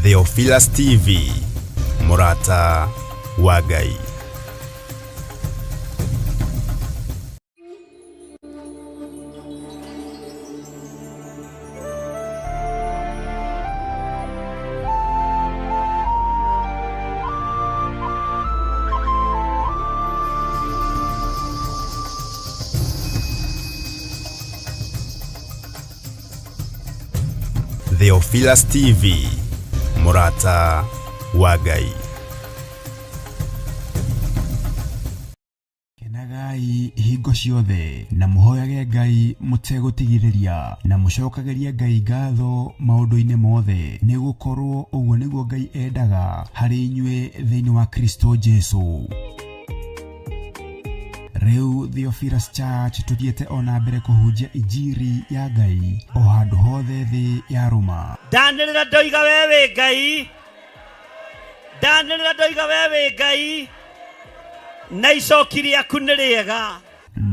Theophilus TV, Mũrata wa Ngai. Theophilus TV, Mũrata wa Ngai. Kenagai hingo ciothe na mũhoyage Ngai mũtegũtigithĩria na mũcokagĩrie Ngai ngatho maũndũ-inĩ mothe, nĩ gũkorwo ũguo nĩguo Ngai endaga harĩ inyuĩ thĩinĩ wa Kristo Jesu. Rĩu Theophilus Church tũthiĩte o na mbere kũhunjia injiri ya Ngai o handũ hothe thĩ yarũma. Ndanĩrĩra ndoiga we wĩ Ngai, ndanĩrĩra ndoiga we wĩ Ngai, na icoki rĩaku nĩ rĩega.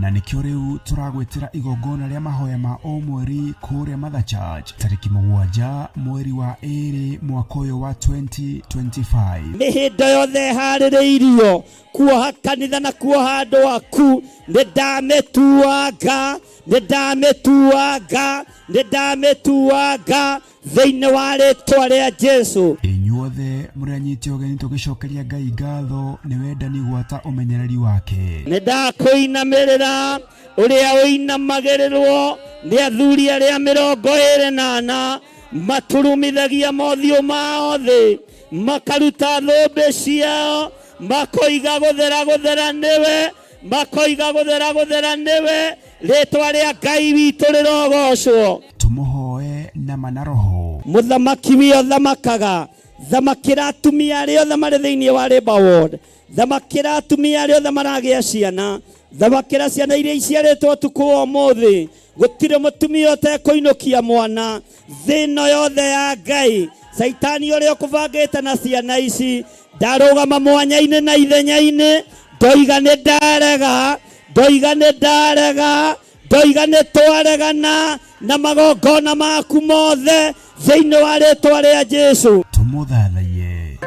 Na nĩkĩo rĩu tũragwĩtĩra igongona rĩa mahoya ma o mweri kũrĩa Mother Church tarĩki 7 mweri wa 2 mwaka ũyũ wa 2025. Mĩhĩndo yothe ĩharĩrĩirio kuoha kanitha na kuoha andũ aku, nĩ ndamĩtuanga, nĩ ndamĩtuanga, nĩ ndamĩtuanga thĩinĩ wa rĩtwa rĩa Jesu. Inyuothe mũrĩ anyiti ũgeni tũgĩcokeria Ngai ngatho nĩ wendani gwata ũmenyereri wake. Nĩ ndakũinamĩrĩra ũrĩa ũinamagĩrĩrwo nĩ athuri arĩa 24 maturumithagia mothiũ mao thĩ, makaruta thũmbĩ ciao, makoiga gũthera gũthera nĩwe, makoiga gũthera gũthera nĩwe, rĩtwa rĩa Ngai witũ rĩrogocwo. Tũmũhoe na ma na roho. Mũthamaki wĩ ũthamakaga, thamakĩra atumia arĩa othe marĩ thĩinĩ wa Labour Ward, thamakĩra atumia arĩa othe maragĩa ciana, thamakĩra ciana iria iciarĩtwo ũtukũ wa ũmũthĩ. Gũtirĩ mũtumia ũtekũinũkia mwana thĩ ĩno yothe ya Ngai. Caitani ũrĩa ũkũbangĩte na ciana ici, ndarũgama mwanya-inĩ na ithenya-inĩ, ndoiga nĩ ndarega, ndoiga nĩ ndarega, ndoiga nĩ twaregana na magongona maku mothe thĩinĩ wa rĩtwa rĩa Jesu. Tũmũthathaiye.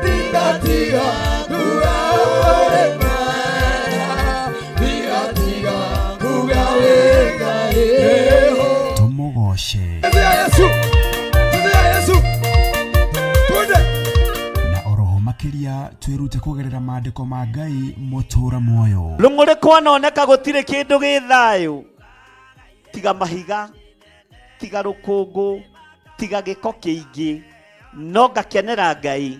Tũmũgoce. Na oroho makĩria twĩrute kũgerera maandĩko ma Ngai mũtũra muoyo. Rũng'ũrĩ kwanoneka gũtirĩ kĩndũ gĩ thayũ tiga mahiga, tiga rũkũngũ, tiga gĩko kĩingĩ, no ngakenera Ngai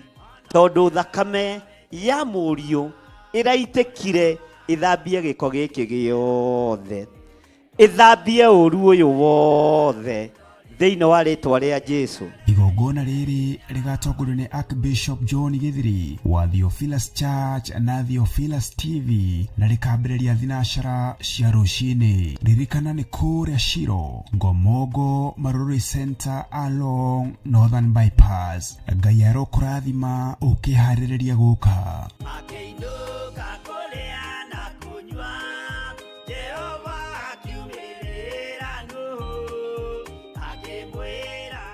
tondũ thakame ya mũriũ ĩraitĩkire ĩthambie gĩko gĩkĩ gĩothe, ĩthambie ũru ũyũ wothe thĩinĩ wa rĩtwa rĩa Jesu. Igongona rĩrĩ rĩgatongorio nĩ Archbishop John Githiri wa Theophilus Church na Theophilus TV na rĩkambĩrĩria thinacara cia rũcinĩ. Ririkana nĩ kũrĩa Shiro, Ngomongo, Marurui Center along Northern Bypass. Ngai arokũrathima ũkĩharĩrĩria gũka. Makĩinũka kũrĩa na kũnyua, Jehova akiumĩrĩra Nuhu, akĩmwĩra.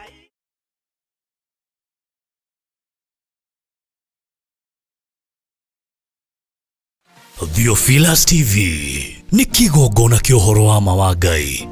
Theophilus TV nĩ kĩgongona kĩa ũhoro wa ma wa Ngai.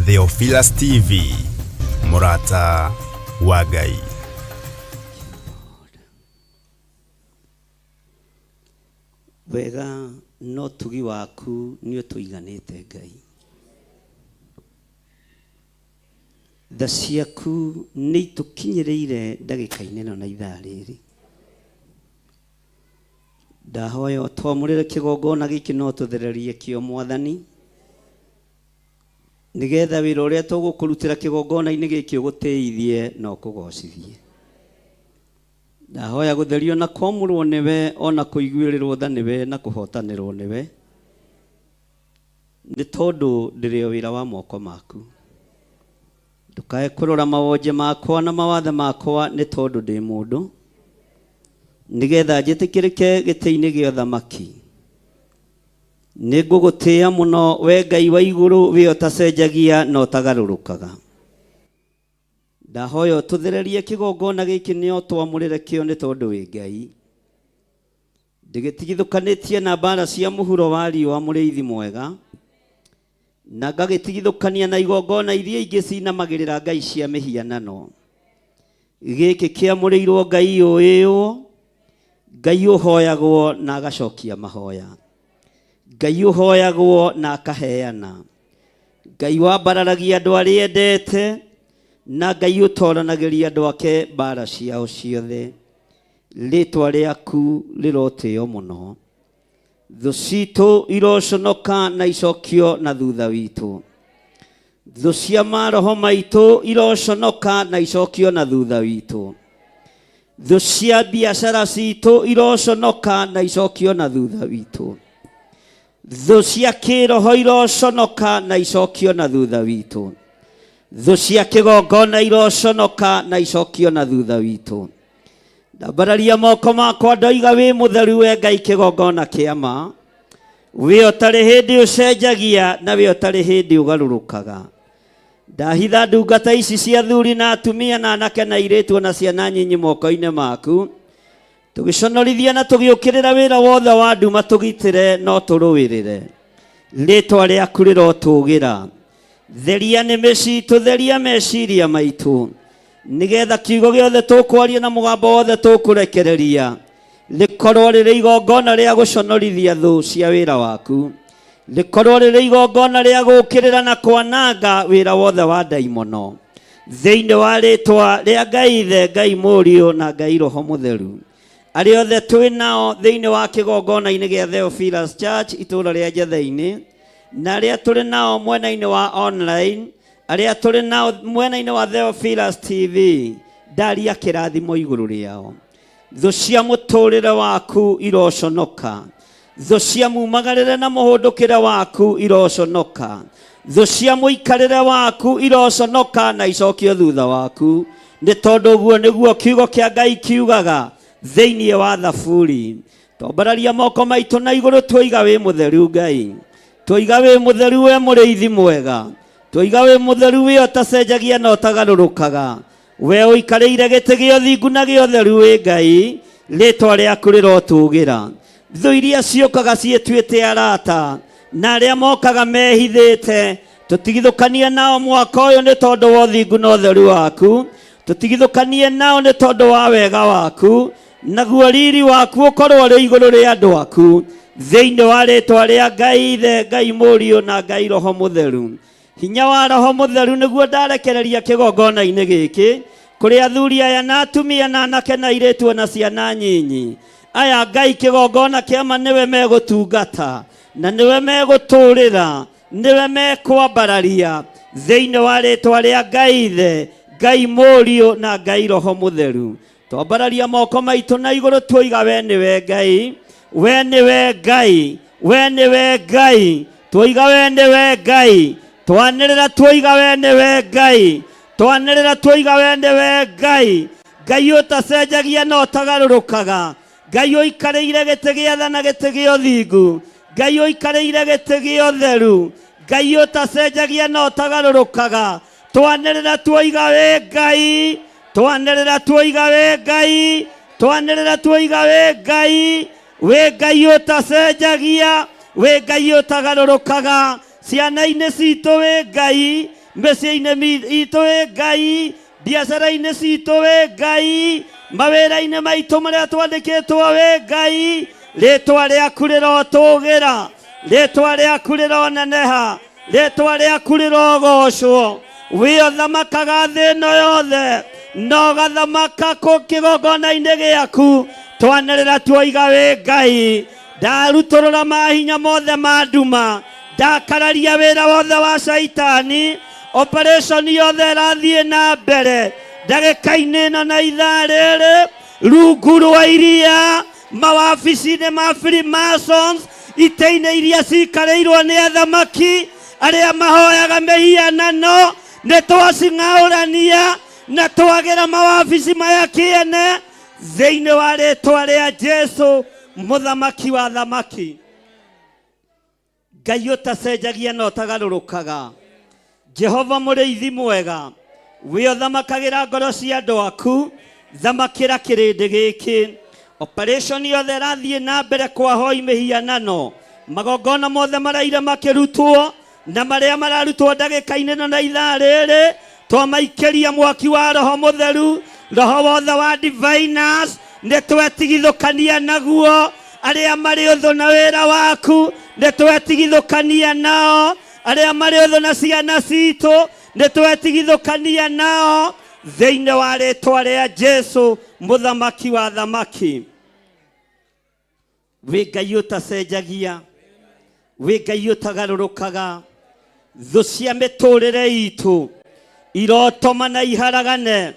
Theophilus TV, Mũrata wa Ngai. Wega no tugi waku nĩ ũtũiganĩte Ngai. Tha ciaku nĩ itũkinyĩrĩire ndagĩka-inĩ ĩno na ithaa rĩrĩ. Ndahoya ũtwamũrĩre kĩgongona gĩkĩ no tũthererie kĩo Mwathani, nĩgetha wĩra ũrĩa tũgũkũrutĩra kĩgongona-inĩ gĩkĩ ũgũtĩithie na ũkũgocithie. Ndahoya gũtherio na kwamũrwo nĩwe, ona kũiguĩrĩrwo tha nĩwe na kũhotanĩrwo nĩwe. Nĩ tondũ ndĩrĩ o wĩra wa moko maku. Ndũkae kũrora mawonje makwa na mawathe makwa nĩ tondũ ndĩ mũndũ, nĩgetha njĩtĩkĩrĩke gĩtĩ-inĩ gĩa ũthamaki. Nĩ ngũgũtĩĩa mũno, wee Ngai wa igũrũ, wee ũtacenjagia na ũtagarũrũkaga. Ndahoya ũtũthererie kĩgongona gĩkĩ nĩ ũtwamũrĩre kĩo nĩ tondũ wĩ Ngai. Ndĩgĩtigithũkanĩtie na mbara cia mũhuro wa riũa mũrĩithi mwega, na ngagĩtigithũkania na igongona iria ingĩ cinamagĩrĩra ngai cia mĩhianano. Gĩkĩ kĩamũrĩirwo Ngai ũĩũo, Ngai ũhoyagwo na agacokia mahoya, Ngai ũhoyagwo na akaheana, Ngai wambararagia andũ arĩa endete, na Ngai ũtoranagĩria andũ ake mbara ciao ciothe. Rĩtwa rĩaku rĩrotĩo mũno. Thũ citũ iroconoka na icokio na thutha witũ. Thũ cia maroho maitũ iroconoka na icokio na thutha witũ. Thũ cia biacara citũ iroconoka na icokio na thutha witũ. Thũ cia kĩroho iroconoka na icokio na thutha witũ. Thũ cia kĩgongona iroconoka na icokio na thutha witũ. Ndambararia moko makwa ndoiga wĩ mũtheru we Ngai kĩgongona kĩa ma. Wĩ ũtarĩ hĩndĩ ũcenjagia na wĩ ũtarĩ hĩndĩ ũgarũrũkaga. Ndahitha ndungata ici cia athuri na atumia na anake na airĩtu na ciana nyinyi moko-inĩ maku. Tũgĩconorithia na tũgĩũkĩrĩra wĩra wothe wa nduma tũgitĩre no tũrũĩrĩre. Rĩtwa rĩaku rĩrotũgĩra. Theria nĩmĩ citũ, theria meciria maitũ, nĩgetha kiugo gĩothe tũkwaria na mũgambo wothe tũkũrekereria rĩkorwo rĩrĩ igongona rĩa gũconorithia thũ cia wĩra waku, rĩkorwo rĩrĩ igongona rĩa gũũkĩrĩra na kwananga wĩra wothe wa ndaimono, thĩinĩ wa rĩtwa rĩa Ngai Ithe, Ngai Mũriũ na Ngai Roho Mũtheru. Arĩa othe twĩ nao thĩinĩ wa kĩgongona-inĩ gĩa Theophilus Church itũũra rĩa Njatheinĩ, na arĩa tũrĩ nao mwena-inĩ wa online, arĩa tũrĩ nao mwena-inĩ wa Theophilus TV, ndaria kĩrathimo igũrũ rĩao. Thũ cia mũtũrĩre waku iroconoka. Thũ cia mumagarĩre na mũhũndũkĩre waku iroconoka. Thũ cia mũikarĩre waku iroconoka na icokio thutha waku, nĩ tondũ ũguo nĩguo kiugo kĩa Ngai kiugaga thĩinĩ wa Thaburi. Twambararia moko maitũ na igũrũ twoiga wĩ mũtheru Ngai, twoiga wĩ mũtheru we mũrĩithi mwega, twoiga wĩ mũtheru we ũtacenjagia na ũtagarũrũkaga, we ũikarĩire gĩtĩ gĩa ũthingu na gĩa ũtheru wĩ Ngai, rĩtwa rĩaku rĩrotũgĩra. Thũ iria ciũkaga ciĩtuĩte arata na arĩa mokaga mehithĩte, tũtigithũkanie nao mwaka ũyũ nĩ tondũ wa ũthingu na ũtheru waku, tũtigithũkanie nao nĩ tondũ wa wega waku, naguo riri waku ũkorwo ũrĩ igũrũ rĩa andũ aku, thĩinĩ wa rĩtwa rĩa Ngai Ithe, Ngai Mũriũ na Ngai Roho Mũtheru. Hinya wa Roho Mũtheru nĩguo ndarekereria kĩgongona-inĩ gĩkĩ kũrĩ athuri aya na atumia na anake na airĩtu na ciana nyinyi. Aya Ngai kĩgongona kĩa ma nĩwe megũtungata na nĩwe megũtũrĩra, nĩwe mekwambararia thĩinĩ wa rĩtwa rĩa Ngai Ithe, Ngai Mũriũ na Ngai Roho Mũtheru. Twambararia moko maitũ na igũrũ twoiga we nĩwe Ngai, we nĩwe Ngai, we nĩwe Ngai, twoiga we nĩwe Ngai, twanĩrĩra twoiga we nĩwe Ngai, twanĩrĩra twoiga we nĩwe Ngai, Ngai ũtacenjagia na ũtagarũrũkaga, Ngai ũikarĩire gĩtĩ gĩa tha na gĩtĩ gĩa ũthingu, Ngai ũikarĩire gĩtĩ gĩa ũtheru, Ngai ũtacenjagia na ũtagarũrũkaga, twanĩrĩra twoiga wĩ Ngai, twanĩrĩra twoiga wĩ Ngai, twanĩrĩra twoiga wĩ Ngai, wĩ Ngai ũtacenjagia, wĩ Ngai ũtagarũrũkaga, ciana-inĩ citũ wĩ Ngai, mĩciĩ-inĩ itũ wĩ Ngai, biacara-inĩ citũ wĩ Ngai, mawĩra-inĩ maitũ marĩa twandĩkĩtwo wĩ Ngai, rĩtwa rĩaku rĩrotũgĩra, rĩtwa rĩaku rĩroneneha, rĩtwa rĩaku rĩrogocwo. Wĩ ũthamakaga thĩ ĩno yothe na ũgathamaka kũ kĩgongona-inĩ gĩaku, twanĩrĩra tuoiga wĩ Ngai. Ndarutũrũra mahinya mothe ma nduma, ndakararia wĩra wothe wa caitani, operation yothe ĩrathiĩ na mbere ndagĩka-inĩ ĩno na ithaa rĩrĩ, rungu rwa iria, mawabici-inĩ ma Freemasons, Itĩ-inĩ iria cikarĩirwo nĩ athamaki arĩa mahoyaga mĩhianano, nĩ twacing'aũrania na twagĩra mawabici maya kĩene thĩinĩ wa rĩtwa rĩa Jesu mũthamaki wa thamaki. Ngai ũtacenjagia na ũtagarũrũkaga, Jehova mũrĩithi mwega, wĩ ũthamakagĩra ngoro cia andũ aku, thamakĩra kĩrĩndĩ gĩkĩ. Operation yothe ĩrathiĩ na mbere kwa hoi mĩhianano, magongona mothe maraire makĩrutwo na marĩa mararutwo ndagĩka-inĩ ĩno na ithaa rĩrĩ, twamaikĩria mwaki wa Roho Mũtheru, roho wothe wa diviners nĩ twetigithũkania naguo. Arĩa marĩ ũthũ na wĩra waku nĩ twetigithũkania nao, arĩa marĩ ũthũ na ciana citũ nĩ twetigithũkania nao thĩinĩ wa rĩtwa rĩa Jesu mũthamaki wa thamaki. Wĩ Ngai ũtacenjagia, wĩ Ngai ũtagarũrũkaga. Thũ cia mĩtũrĩre itũ irotoma na iharagane,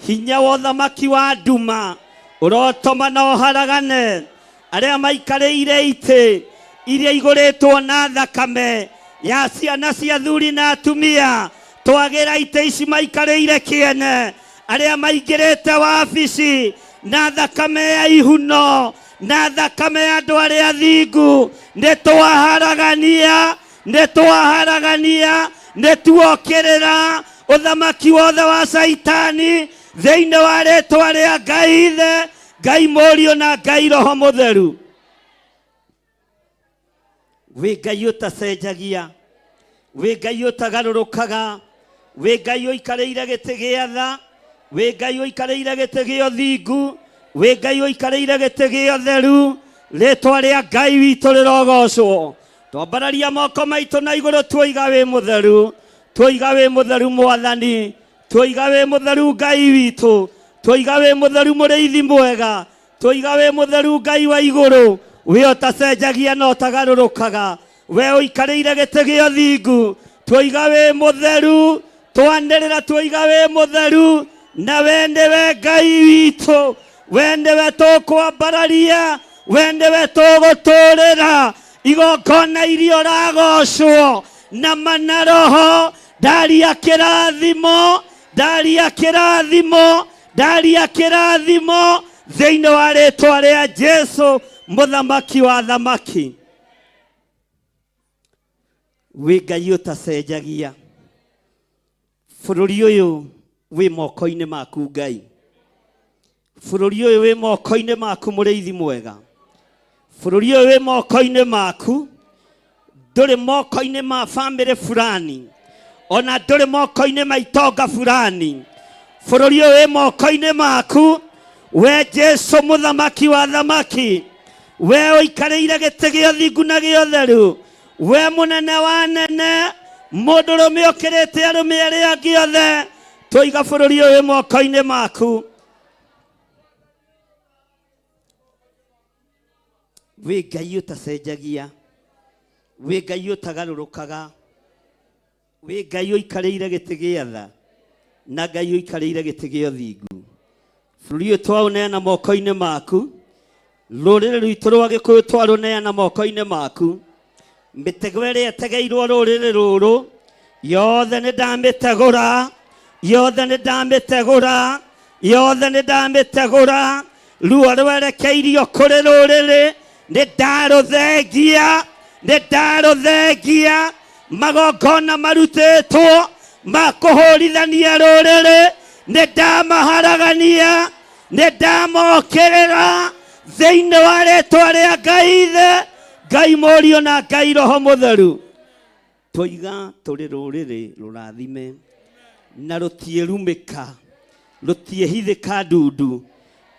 hinya wa ũthamaki wa nduma ũrotoma na ũharagane. Arĩa maikarĩire itĩ iria igũrĩtwo na thakame ya ciana cia athuri na atumia, twagĩra itĩ ici maikarĩire kĩene. Arĩa maingĩrĩte wabici na thakame ya ihuno na thakame ya andũ arĩa athingu, nĩ twaharagania, nĩ twaharagania, nĩ tuokĩrĩra ũthamaki wothe wa Caitani thĩinĩ wa rĩtwa rĩa Ngai Ithe, Ngai Mũriũ na Ngai Roho Mũtheru. Wĩ Ngai ũtacenjagia, wĩ Ngai ũtagarũrũkaga, wĩ Ngai ũikarĩire gĩtĩ gĩa tha, wĩ Ngai ũikarĩire gĩtĩ gĩa ũthingu, wĩ Ngai ũikarĩire gĩtĩ gĩa ũtheru. Rĩtwa rĩa Ngai witũ rĩrogocwo. Twambararia moko maitũ na igũrũ, tuoiga wĩ mũtheru, tuoiga wĩ mũtheru Mwathani, tuoiga wĩ mũtheru Ngai witũ, tuoiga wĩ mũtheru mũrĩithi mwega, tuoiga wĩ mũtheru Ngai wa igũrũ, wĩ ũtacenjagia na ũtagarũrũkaga, we ũikarĩire gĩtĩ gĩa ũthingu, tuoiga wĩ mũtheru, twanĩrĩra tuoiga wĩ mũtheru, na we nĩwe Ngai witũ, we nĩwe tũkwambararia, we nĩwe tũgũtũrĩra igongona iria ũragocwo na mana roho. Ndaria kĩrathimo, ndaria kĩrathimo, ndaria kĩrathimo thĩinĩ wa rĩtwa rĩa Jesu mũthamaki wa thamaki. Wĩ Ngai ũtacenjagia, bũrũri ũyũ wĩ moko-inĩ maku Ngai, bũrũri ũyũ wĩ moko-inĩ maku mũrĩithi mwega, bũrũri ũyũ wĩ moko-inĩ maku, ndũrĩ moko-inĩ ma bamĩrĩ fulani, ona ndũrĩ moko-inĩ ma itonga fulani. Bũrũri ũyũ wĩ moko-inĩ maku we Jesu mũthamaki wa thamaki, we ũikarĩire gĩtĩ gĩa ũthingu na gĩa ũtheru, we mũnene wa nene, mũndũrũme ũkĩrĩte arũme arĩa angĩ othe. Tũiga bũrũri ũyũ wĩ moko-inĩ maku. Wĩ Ngai ũtacenjagia, wĩ Ngai ũtagarũrũkaga, wĩ Ngai ũikarĩire gĩtĩ gĩa tha na Ngai ũikarĩire gĩtĩ gĩa ũthingu. Bũrũri ũyũ twaũneana moko-inĩ maku, rũrĩrĩ rwitũ rwa Gĩkũyũ twarũneana moko-inĩ maku. Mĩtego ĩrĩa ĩtegeirwo rũrĩrĩ rũrũ yothe nĩ ndamĩtegũra, yothe nĩ ndamĩtegũra, yothe nĩ ndamĩtegũra. Ruo rwerekeirio kũrĩ rũrĩrĩ nĩ ndarũthengia, nĩ ndarũthengia. Magongona marutĩtwo ma kũhũrithania rũrĩrĩ nĩ ndamaharagania, nĩ ndamokĩrĩra thĩinĩ wa rĩtwa rĩa Ngai Ithe, Ngai Mũriũ na Ngai Roho Mũtheru. Twoiga tũrĩ rũrĩrĩ rũrathime na rũtiĩrumĩka, rũtiĩhithĩka ndundu.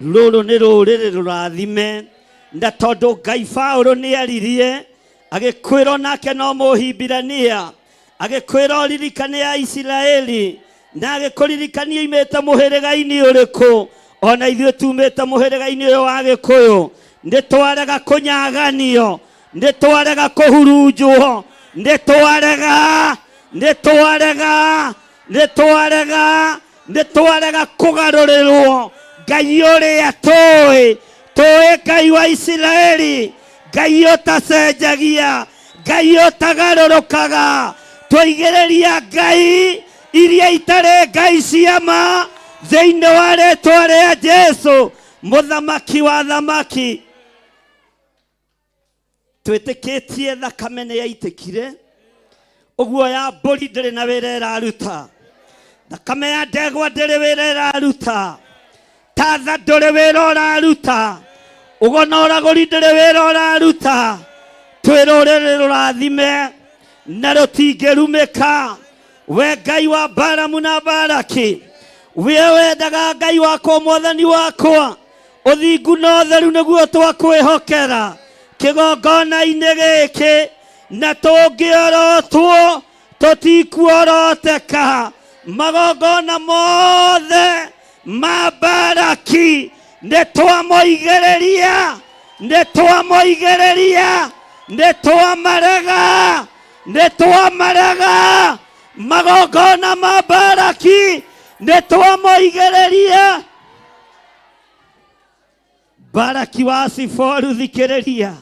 Rũrũ nĩ rũrĩrĩ rũrathime, na tondũ Ngai Paũlũ nĩ aririe agĩkwĩrwo nake no Mũhibirania, agĩkwĩra ũririkane ya Isiraeli, na agĩkũririkania imĩte mũhĩrĩga-inĩ ũrĩkũ. Ona ithuĩ tumĩte mũhĩrĩga-inĩ ũyũ wa Gĩkũyũ, nĩ twarega kũnyaganio, nĩ twarega kũhurunjwo, nĩ twarega, nĩ twarega, nĩ twarega, nĩ twarega kũgarũrĩrwo. Ngai ũrĩa tũĩ, tũĩ Ngai wa Isiraeli, Ngai ũtacenjagia, Ngai ũtagarũrũkaga. Twaigĩrĩria ngai iria itarĩ ngai cia ma thĩinĩ wa rĩtwa rĩa Jesu, mũthamaki wa thamaki. Twĩtĩkĩtie thakame nĩ yaitĩkire, ũguo ya mbũri ndĩrĩ na wĩra ĩraruta, thakame ya ndegwa ndĩrĩ wĩra ĩraruta, tatha ndũrĩ wĩra ũraruta, ũgo na ũragũri ndũrĩ wĩra ũraruta. Twĩ rũrĩrĩ rũrathime na rũtingĩrumĩka. We Ngai wa Balamu na Balaki, we wendaga Ngai wakwa, mwathani wakwa, ũthingu na ũtheru nĩguo twakwĩhokera kĩgongona-inĩ gĩkĩ, na tũngĩorotwo tũtikuoroteka. Magongona mothe ma Balaki nĩ twamoigĩrĩria, nĩ twamoigĩrĩria, nĩ twamarega, nĩ twamarega. Magongona ma Balaki nĩ twamoigĩrĩria. Balaki wa Siforu, thikĩrĩria,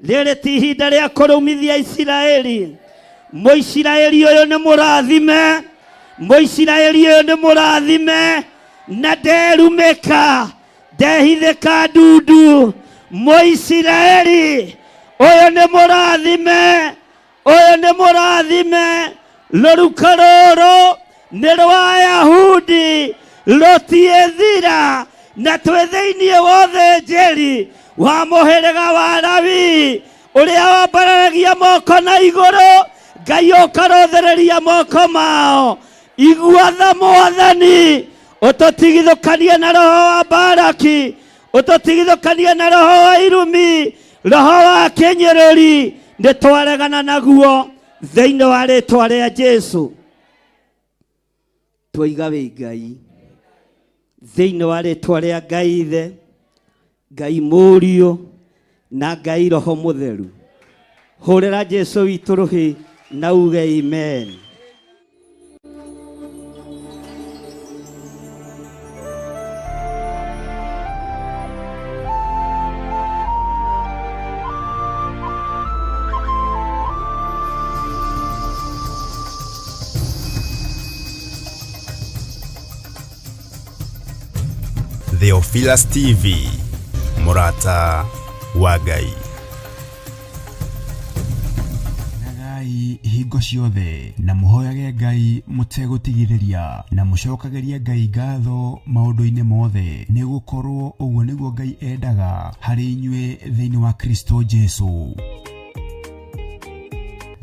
rĩrĩ ti ihinda rĩa kũrũmithia Isiraeli. Mũisiraeli ũyũ nĩ mũrathime, Mũisiraeli ũyũ nĩ mũrathime, na nderumĩka, ndehithĩka ndundu. Mũisiraeli ũyũ nĩ mũrathime, ũyũ nĩ mũrathime. Rũruka rũrũ nĩ rwa Ayahudi, rũtiĩthira, na twĩ thĩinĩ wa ũthĩnjĩri wa mũhĩrĩga wa Lawi, ũrĩa wambararagia moko na igũrũ, Ngai ũkarũthĩrĩria moko mao. Igua tha Mwathani, ũtũtigithũkanie na roho wa Balaki, ũtũtigithũkanie na roho wa irumi, roho wa kĩnyũrũri, nĩ twaregana naguo thĩinĩ wa rĩtwa rĩa Jesu. Twaiga wĩ Ngai thĩinĩ wa rĩtwa rĩa Ngai Ithe, Ngai Mũriũ na Ngai Roho Mũtheru. Hũrĩra Jesu witũ rũhĩ na uge amen. Theophilus TV, Mũrata wa Ngai. Kenagai hingo ciothe na mũhoyage Ngai mũtegũtigithĩria, na mũcokagĩrie Ngai ngatho maũndũ-inĩ mothe, nĩ gũkorwo ũguo nĩguo Ngai endaga harĩ inyuĩ thĩinĩ wa Kristo Jesu.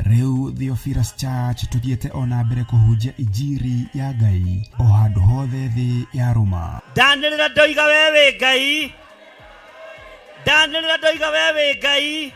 Rĩu Theophilus Church tũthiĩte o na mbere kũhunjia injiri ya Ngai o handũ hothe thĩ ya rũma. Ndanĩrĩra ndoiga we wĩ Ngai, ndanĩrĩra ndoiga we wĩ Ngai,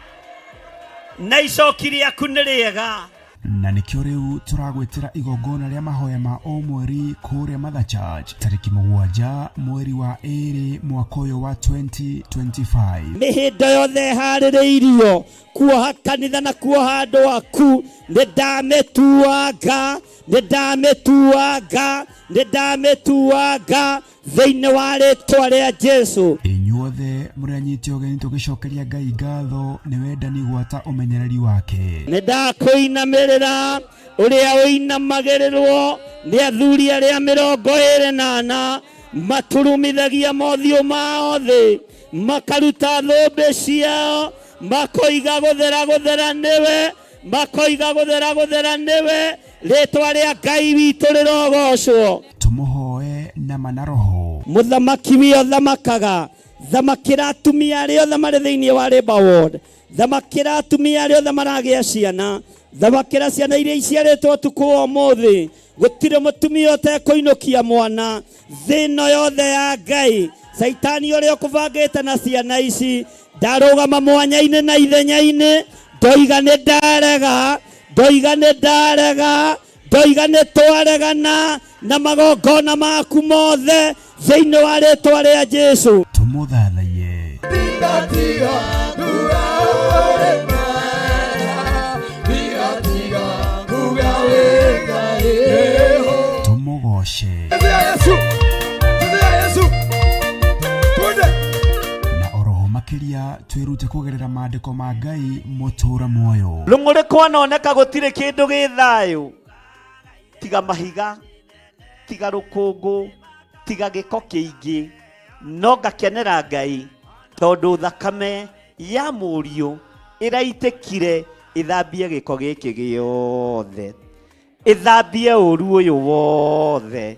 na icoki rĩaku nĩ rĩega. Na nĩkĩo rĩu tũragwĩtĩra igongona rĩa mahoya ma o mweri kũrĩa Mother Church tarĩki 7 mweri wa 2 mwaka ũyũ wa 2025. Mĩhĩndo yothe ĩharĩrĩirio kuoha kanitha na kuoha andũ aku, nĩ ndamĩtuanga, nĩ ndamĩtuanga, nĩ ndamĩtuanga thĩinĩ wa rĩtwa rĩa Jesu. Inyuothe mũrĩ anyite ũgeni tũgĩcokeria Ngai ngatho nĩ wendani gwata ũmenyereri wake. Nĩ ndakũinamĩrĩra ũrĩa ũinamagĩrĩrwo nĩ athuri arĩa 24 maturumithagia mothiũ mao thĩ, makaruta thũmbĩ ciao, makoiga gũthera gũthera nĩwe, makoiga gũthera gũthera nĩwe, rĩtwa rĩa Ngai witũ rĩrogocwo. Tũmũhoe na ma na roho. Mũthamaki wĩ ũthamakaga, thamakĩra atumia arĩa othe marĩ thĩinĩ wa Labour Ward, thamakĩra atumia arĩa othe maragĩa ciana, thamakĩra ciana iria iciarĩtwo ũtukũ wa ũmũthĩ. Gũtirĩ mũtumia ũtekũinũkia mwana thĩ ĩno yothe ya Ngai. Caitani ũrĩa ũkũbangĩte na ciana ici ndarũgama mwanya-inĩ na ithenya-inĩ, ndoiga nĩ ndarega, ndoiga nĩ ndarega, ndoiga nĩ twaregana na magongona maku mothe thĩinĩ wa rĩtwa rĩa Jesu. Tũmũthathaiye. Tũmũgoce. Na oroho makĩria. Twĩrute kũgerera maandĩko ma Ngai mũtũũra muoyo. Rũng'ũrĩ kwanoneka gũtirĩ kĩndũ gĩ thayũ tiga mahiga, tiga rũkũngũ, tiga gĩko kĩingĩ, no ngakenera Ngai tondũ thakame ya mũriũ ĩraitĩkire ĩthambie gĩko gĩkĩ gĩothe, ĩthambie ũru ũyũ wothe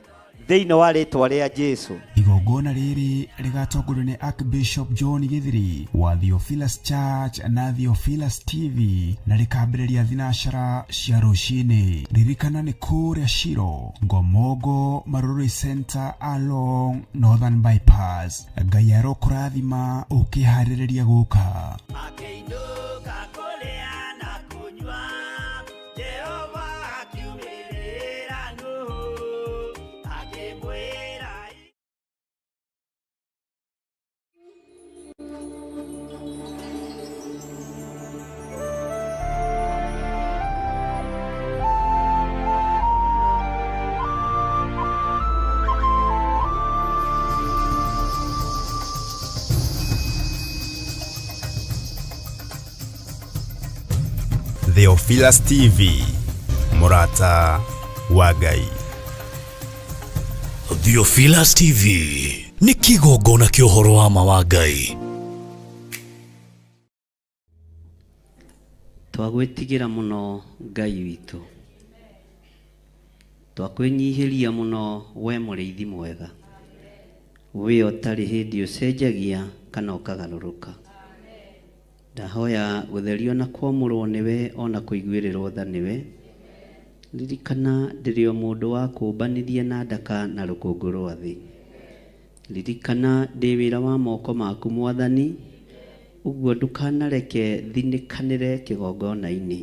thĩinĩ wa rĩtwa rĩa Jesu. Igongona rĩrĩ rĩgatongorio nĩ Archbishop John Githiri wa Theophilus Church na Theophilus TV na rĩkambĩrĩria thinacara cia rũcinĩ. Ririkana nĩ kũrĩa Shiro, Ngomongo, Marurui Center along Northern Bypass. Ngai arokũrathima ũkĩharĩrĩria gũka. Akĩinũka kũrĩa na kũnyua, Jehova akiumĩrĩra Nuhu, akĩmwĩra. Theophilus TV, mũrata wa Ngai. Theophilus TV nĩ kĩgongona kĩa ũhoro wa ma wa Ngai. Twagwĩtigĩra mũno Ngai witũ, twakwĩnyihĩria mũno we mũrĩithi mwega, we ũtarĩ hĩndĩ ũcenjagia kana ũkagarũrũka. Ndahoya gũtherio na kwamũrwo nĩwe ona kũiguĩrĩrwo tha nĩwe. Ririkana ndĩrĩ o mũndũ wa kũũmbanithia na ndaka na rũkũngũ rwa thĩ. Ririkana ndĩ wĩra wa moko maku Mwathani, ũguo ndũkanareke thinĩkanĩre kĩgongona-inĩ,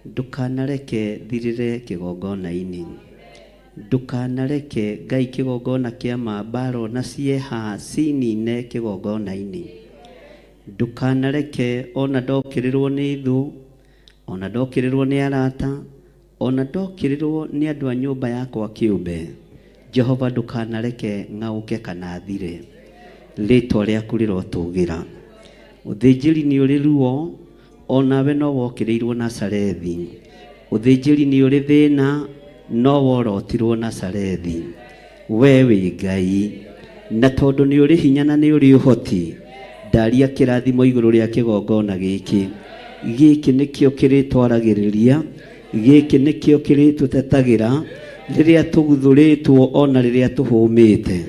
ndũkanareke thirĩre kĩgongona-inĩ, ndũkanareke Ngai kĩgongona kĩa mambaro na cieha cinine kĩgongona-inĩ, ndũkanareke ona ndokĩrĩrwo nĩ thũ, ona ndokĩrĩrwo nĩ arata, ona ndokĩrĩrwo nĩ andũ a nyũmba yakwa kĩũmbe. Jehova ndũkanareke ng'aũke kana thire, rĩtwa rĩaku rĩrotũgĩra. Ũthĩnjĩri nĩ ũrĩ ruo, onawe no wokĩrĩirwo Nazarethi. Ũthĩnjĩri nĩ ũrĩ thĩna, no worotirwo Nazarethi. We wĩ Ngai, na tondũ nĩ ũrĩ hinya na nĩ ũrĩ ũhoti, ndaria kĩrathimo igũrũ rĩa kĩgongona gĩkĩ. Gĩkĩ nĩkĩo kĩrĩtwaragĩrĩria, gĩkĩ nĩkĩo kĩrĩtũtetagĩra rĩrĩa tũguthũrĩtwo ona rĩrĩa tũhũmĩte,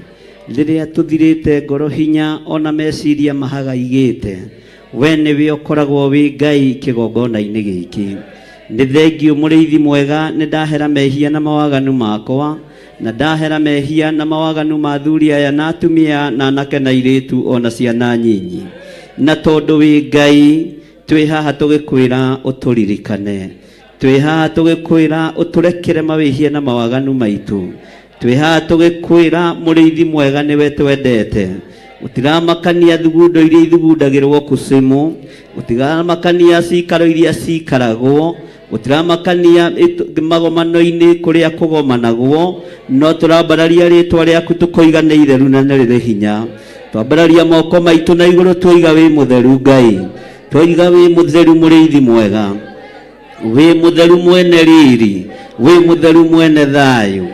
rĩrĩa tũthirĩte ngoro hinya ona meciria mahagaigĩte. We nĩwe ũkoragwo wĩ Ngai kĩgongona-inĩ gĩkĩ. Nĩ thengiũ mũrĩithi mwega, nĩ ndahera mehia na mawaganu makwa, na ndahera mehia na mawaganu ma athuri aya na atumia na anake na airĩtu ona ciana nyinyi. Na tondũ wĩ Ngai, twĩ haha tũgĩkwĩra ũtũririkane, twĩ haha tũgĩkwĩra ũtũrekere mawĩhia na mawaganu maitũ, twĩ haha tũgĩkwĩra mũrĩithi mwega nĩwe twendete. Ũtiramakania thugundo iria ithugundagĩrwo kucimu, ũtiramakania cikaro iria cikaragwo, ũtiramakania magomano-inĩ kũrĩa kũgomanagwo, no tũrambararia rĩtwa rĩaku tũkoiga nĩ itheru na nĩ rĩrĩ hinya. Twambararia moko maitũ na igũrũ twoiga wĩ mũtheru Ngai, twoiga wĩ mũtheru mũrĩithi mwega, wĩ mũtheru mwene riri, wĩ mũtheru mwene thayũ.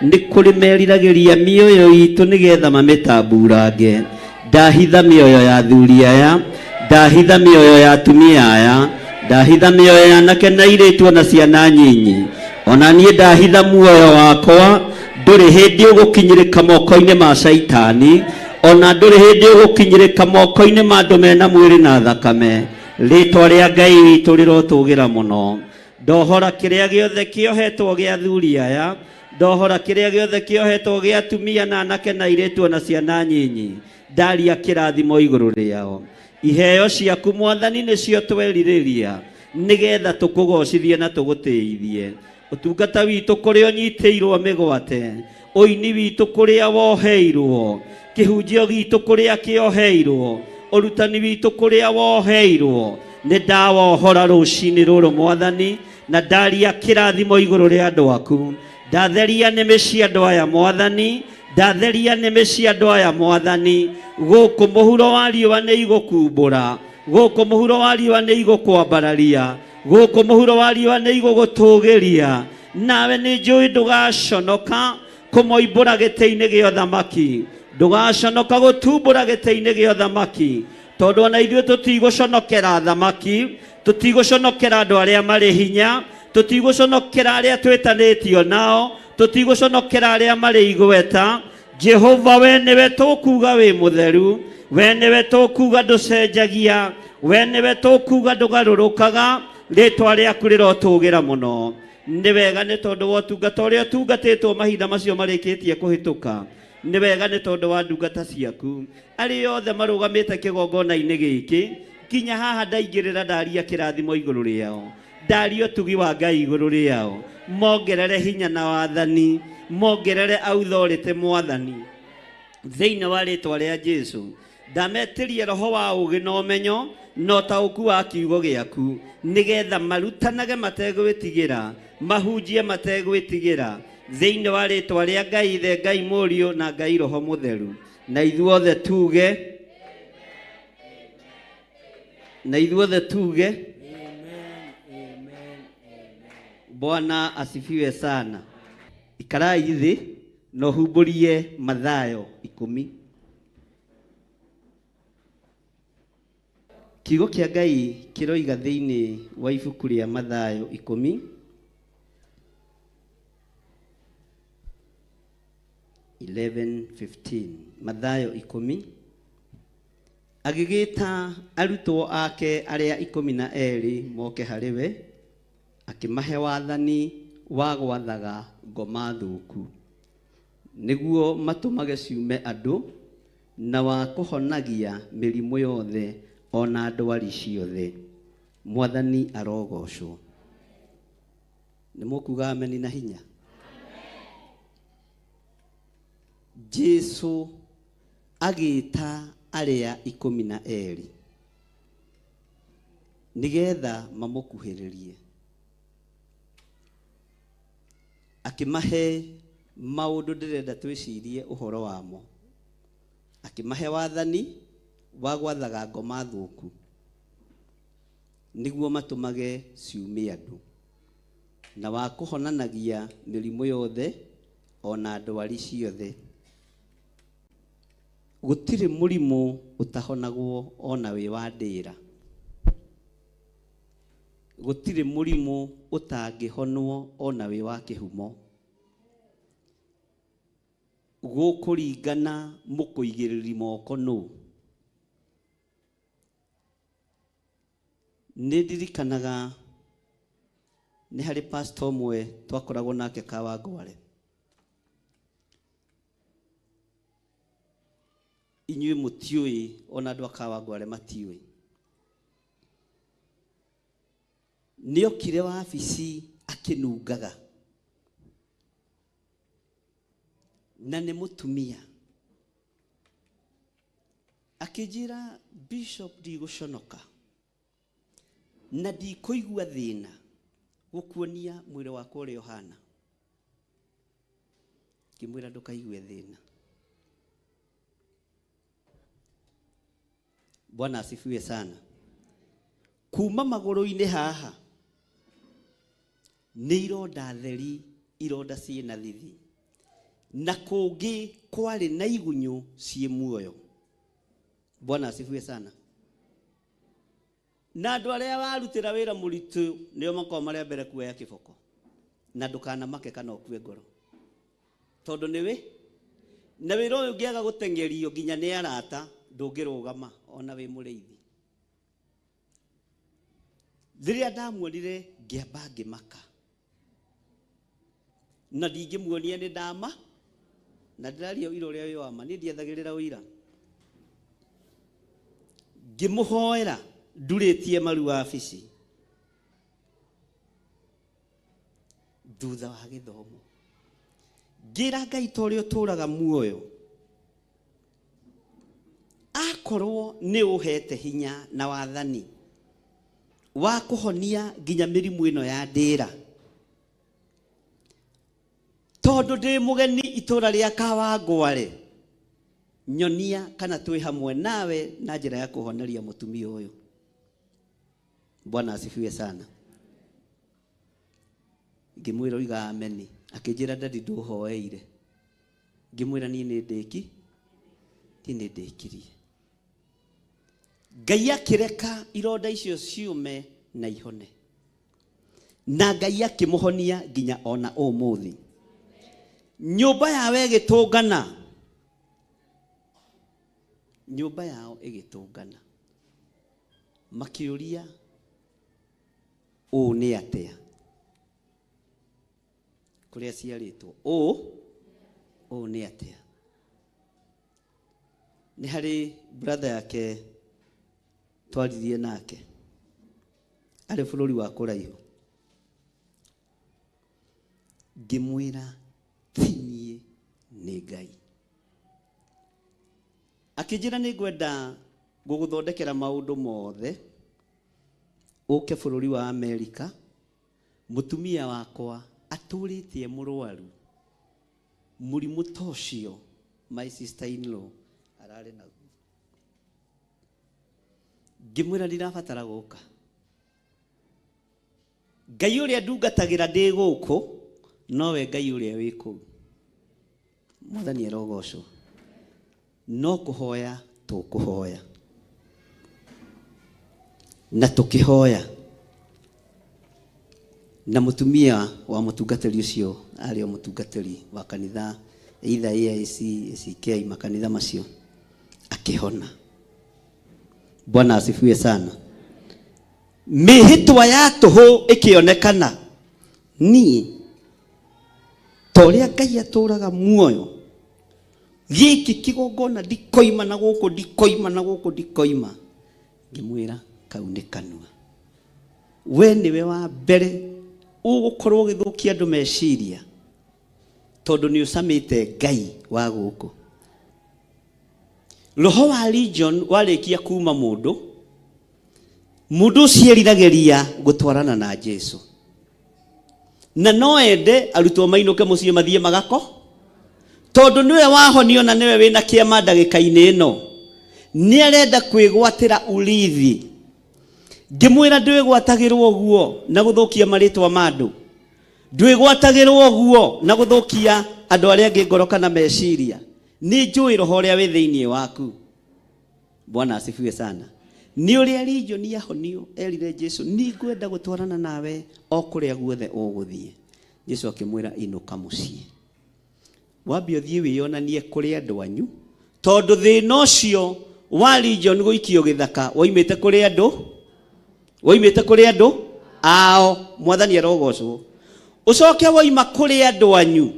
Nĩ kũrĩ meriragĩria mĩoyo itũ nĩgetha mamĩtamburange. Ndahitha mĩoyo ya athuri aya, ndahitha mĩoyo ya atumia aya, ndahitha mĩoyo ya anake na airĩtu ona ciana nyinyi. Ona niĩ ndahitha muoyo wakwa, ndũrĩ hĩndĩ ũgũkinyĩrĩka moko-inĩ ma caitani, ona ndũrĩ hĩndĩ ũgũkinyĩrĩka moko-inĩ ma andũ mena mwĩrĩ na thakame. Rĩtwa rĩa Ngai witũ rĩrotũgĩra mũno. Ndohora kĩrĩa gĩothe kĩohetwo gĩa athuri aya, ndohora kĩrĩa gĩothe kĩohetwo gĩa atumia na anake na airĩtu ona ciana nyinyi. Ndaria kĩrathimo igũrũ rĩao. Iheo ciaku Mwathani nĩcio twerirĩria, nĩgetha tũkũgocithie na tũgũtĩithie. Ũtungata witũ kũrĩa ũnyitĩirwo mĩgwate, ũini witũ kũrĩa woheirwo, kĩhunjio gitũ kũrĩa kĩoheirwo, ũrutani witũ kũrĩa woheirwo, nĩ ndawohora rũcinĩ rũrũ Mwathani, na ndaria kĩrathimo igũrũ rĩa andũ aku. Ndatheria nĩmĩ cia andũ aya Mwathani, Ndatheria nĩmĩ cia andũ aya Mwathani. Gũkũ mũhuro wa riũa nĩ igũkumbũra, gũkũ mũhuro wa riũa nĩ igũkwambararia, gũkũ mũhuro wa riũa nĩ igũgũtũgĩria. Nawe nĩ njũĩ ndũgaconoka kũmoimbũra gĩtĩ-inĩ gĩa ũthamaki, ndũgaconoka gũtumbũra gĩtĩ-inĩ gĩa ũthamaki, tondũ ona ithuĩ tũtigũconokera thamaki, tũtigũconokera andũ arĩa marĩ hinya, tũtigũconokera arĩa twĩtanĩtio nao, tũtigũconokera arĩa marĩ igweta. Jehova, we nĩwe tũkuga wĩ mũtheru, we nĩwe tũkuga ndũcenjagia, we nĩwe tũkuga ndũgarũrũkaga, rĩtwa rĩaku rĩrotũgĩra mũno. Nĩ wega nĩ tondũ wa ũtungata ũrĩa ũtungatĩtwo mahinda macio marĩkĩtie kũhĩtũka. Nĩ wega nĩ tondũ wa ndungata ciaku arĩa othe marũgamĩte kĩgongona-inĩ gĩkĩ nginya haha ndaingĩrĩra, ndaria kĩrathimo igũrũ rĩao, ndaria ũtugi wa Ngai igũrũ rĩao, mongerere hinya na wathani, mongerere authority Mwathani, thĩinĩ wa rĩtwa rĩa Jesu. Ndametĩrie roho wa ũũgĩ na ũmenyo na ũtaũku wa kiugo gĩaku, nĩgetha marutanage mategwĩtigĩra, mahunjie mategwĩtigĩra, thĩinĩ wa rĩtwa rĩa Ngai Ithe, Ngai Mũriũ na Ngai Roho Mũtheru. Na ithuothe tuge, na ithuothe tuge, Bwana asifiwe sana. Ikarai thĩ na ũhumbũrie Mathayo 10. Kiugo kĩa Ngai kĩroiga thĩinĩ wa ibuku rĩa Mathayo 10 11:15. Mathayo 10. Agĩgĩta arutwo ake arĩa 12 moke harĩ we, akĩmahe wathani wa gwathaga ngoma thũku, nĩguo matũmage ciume andũ, na wa kũhonagia mĩrimũ yothe ona ndwari ciothe. Mwathani arogocwo. Nĩ mũkuga ameni na hinya. Jesu agĩta arĩa 12 nĩgetha mamũkuhĩrĩrie, akĩmahe maũndũ ndĩrenda twĩcirie ũhoro wamo. Akĩmahe wathani wa gwathaga ngoma thũku, nĩguo matũmage ciume andũ, na wa kũhonanagia mĩrimũ yothe ona ndwari ciothe. Gũtirĩ mũrimũ ũtahonagwo ona wĩ wa ndĩra. Gũtirĩ mũrimũ ũtangĩhonwo ona wĩ wa kĩhumo. Gũkũringana mũkũigĩrĩri moko nũ. Nĩ ndirikanaga nĩ harĩ pastor ũmwe twakoragwo nake Kawangware. Inyuĩ mũtiũĩ, ona andũ a Kawangware matiũĩ. Nĩokire wabici akĩnungaga, na nĩ mũtumia. Akĩnjĩra, Bishop, ndigũconoka na ndikũigua thĩna gũkuonia mwĩrĩ wakwa ũrĩa ũhana. Ngĩmwĩra ndũkaigue thĩna. Bwana asifiwe sana. Kuma magũrũ-inĩ haha nĩ ironda theri, ironda ciĩna thithi, na kũngĩ kwarĩ na igunyũ ciĩ muoyo. Bwana asifiwe sana. Na andũ arĩa warutĩra wĩra mũritũ nĩo makoragwo marĩ a mbere kuoya kĩboko, na ndũkanamake kana ũkue ngoro, tondũ nĩwe na wĩra ũyũ ũngĩaga gũteng'erio nginya nĩ arata ndũngĩrũgama ona wĩ mũrĩithi. Rĩrĩa ndamuonire ngĩamba ngĩmaka, na ndingĩmuonia nĩ ndama, na ndĩraria ũira ũrĩa wĩ wa ma, niĩ ndiethagĩrĩra ũira. Ngĩmũhoera ndurĩtie maru wabici thutha wa gĩthomo, ngĩra Ngai ta ũrĩa ũtũraga muoyo, akorwo nĩ ũhete hinya na wathani wa kũhonia nginya mĩrimũ ĩno ya ndĩra, tondũ ndĩ mũgeni Itũra rĩa Kawangware, nyonia kana twĩ hamwe nawe na njĩra ya kũhoneria mũtumia ũyũ. Bwana asifiwe sana. Ngĩmwĩra oiga ameni. Akĩnjĩra daddy ndũhoeire. Ngĩmwĩra niĩ nĩ ndĩki, niĩ nĩ ndĩkirie. Ngai akĩreka ironda icio ciũme na ihone, na Ngai akĩmũhonia nginya ona ũmũthĩ. Nyũmba yao ĩgĩtũngana, nyũmba yao ĩgĩtũngana, makĩũria ũũ nĩ atĩa kũrĩa ciarĩtwo, ũũ ũũ nĩ atĩa. Nĩ harĩ brother yake twaririe nake arĩ bũrũri wa kũraihu, ngĩmwĩra ti niĩ nĩ Ngai. Akĩnjĩra nĩ ngwenda gũgũthondekera maũndũ mothe ũke bũrũri wa Amerika. Mũtumia wakwa atũrĩte e mũrwaru mũrimũ ta ũcio my sister in law ararĩ naguo. Ngĩmwĩra ndirabatara gũka, Ngai ũrĩa ndungatagĩra ndĩ gũkũ nowe Ngai ũrĩa wĩ kũu. Mwathani arogocwo. No kũhoya tũkũhoya na tũkĩhoya, na mũtumia wa mũtungatĩri ũcio arĩ o mũtungatĩri wa kanitha either AIC, ACK, makanitha macio, akĩhona. Bwana asifiwe sana. Mĩhĩtwa ya tũhũ ĩkĩonekana niĩ ta ũrĩa Ngai atũraga muoyo, gĩkĩ kĩgongona ndikoima na gũkũ, ndikoima na gũkũ, ndikoima. Ngĩmwĩra kau nĩ kanua, we nĩwe wa mbere ũgũkorwo ũgĩthũkia andũ meciria, tondũ nĩ ũcamĩte Ngai wa gũkũ. Roho wa legion warĩkia kuma mũndũ, mũndũ ũcio eriragĩria gũtwarana na Jesu, na no ende arutwo mainũke mũciĩ mathiĩ magako, tondũ nĩwe wahonio na nĩwe wĩna kĩama ndagĩka-inĩ ĩno, nĩ arenda kwĩgwatĩra urithi. Ngĩmwĩra ndwĩgwatagĩrwo ũguo na gũthũkia marĩtwa ma andũ, ndwĩgwatagĩrwo ũguo na gũthũkia andũ arĩa angĩ ngoro kana meciria. Nĩ njũĩ roho ũrĩa wĩ thĩinĩ waku. Bwana asifiwe sana. Nĩ ũrĩa Legion ahonio erire Jesu, nĩ ngwenda gũtwarana nawe o kũrĩa guothe ũgũthiĩ. Jesu akĩmwĩra inũka mũciĩ, wambe ũthiĩ wĩyonanie kũrĩ andũ anyu, tondũ thĩna ũcio wa Legion gũikio gĩthaka woimĩte kũrĩ andũ, woimĩte kũrĩ andũ ao. Mwathani arogocwo. Ũcoke woima kũrĩ andũ anyu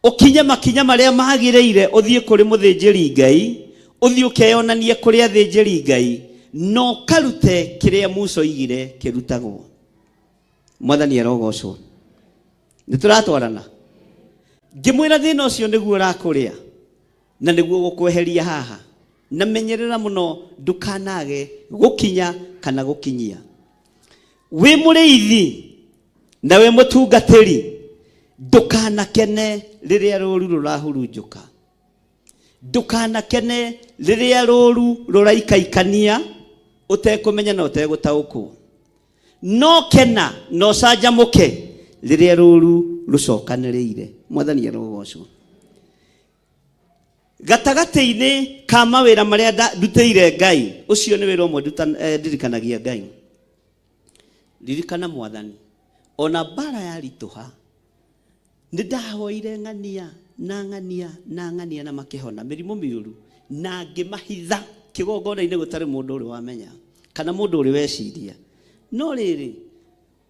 ũkinye makinya marĩa magĩrĩire, ũthiĩ kũrĩ mũthĩnjĩri Ngai, ũthiĩ ũkeyonanie kũrĩ athĩnjĩri Ngai, na ũkarute kĩrĩa Musa oigire kĩrutagwo. Mwathani arogocwo. Nĩ tũratwarana. Ngĩmwĩra thĩna ũcio nĩguo ũrakũrĩa na nĩguo gũkweheria haha, na menyerera mũno ndũkanage gũkinya kana gũkinyia. Wĩ mũrĩithi na wĩ mũtungatĩri, ndũkanakene rĩrĩa rũru rũrahurunjũka, ndũkanakene rĩrĩa rũru rũraikaikania ũtekũmenya na ũtegũtaũkwo, no kena na ũcanjamũke rĩrĩa rũru rũcokanĩrĩire. Mwathani arogocwo. Gatagatĩ-inĩ ka mawĩra marĩa ndutĩire Ngai, ũcio nĩ wĩra ũmwe ndirikanagia Ngai. Ririkana Mwathani, ona mbara yaritũha, nĩ ndahoire ng'ania na ng'ania na ng'ania na makĩhona mĩrimũ mĩũru, na ngĩmahitha kĩgongona-inĩ gũtarĩ mũndũ ũrĩ wamenya kana mũndũ ũrĩ weciria. No rĩrĩ,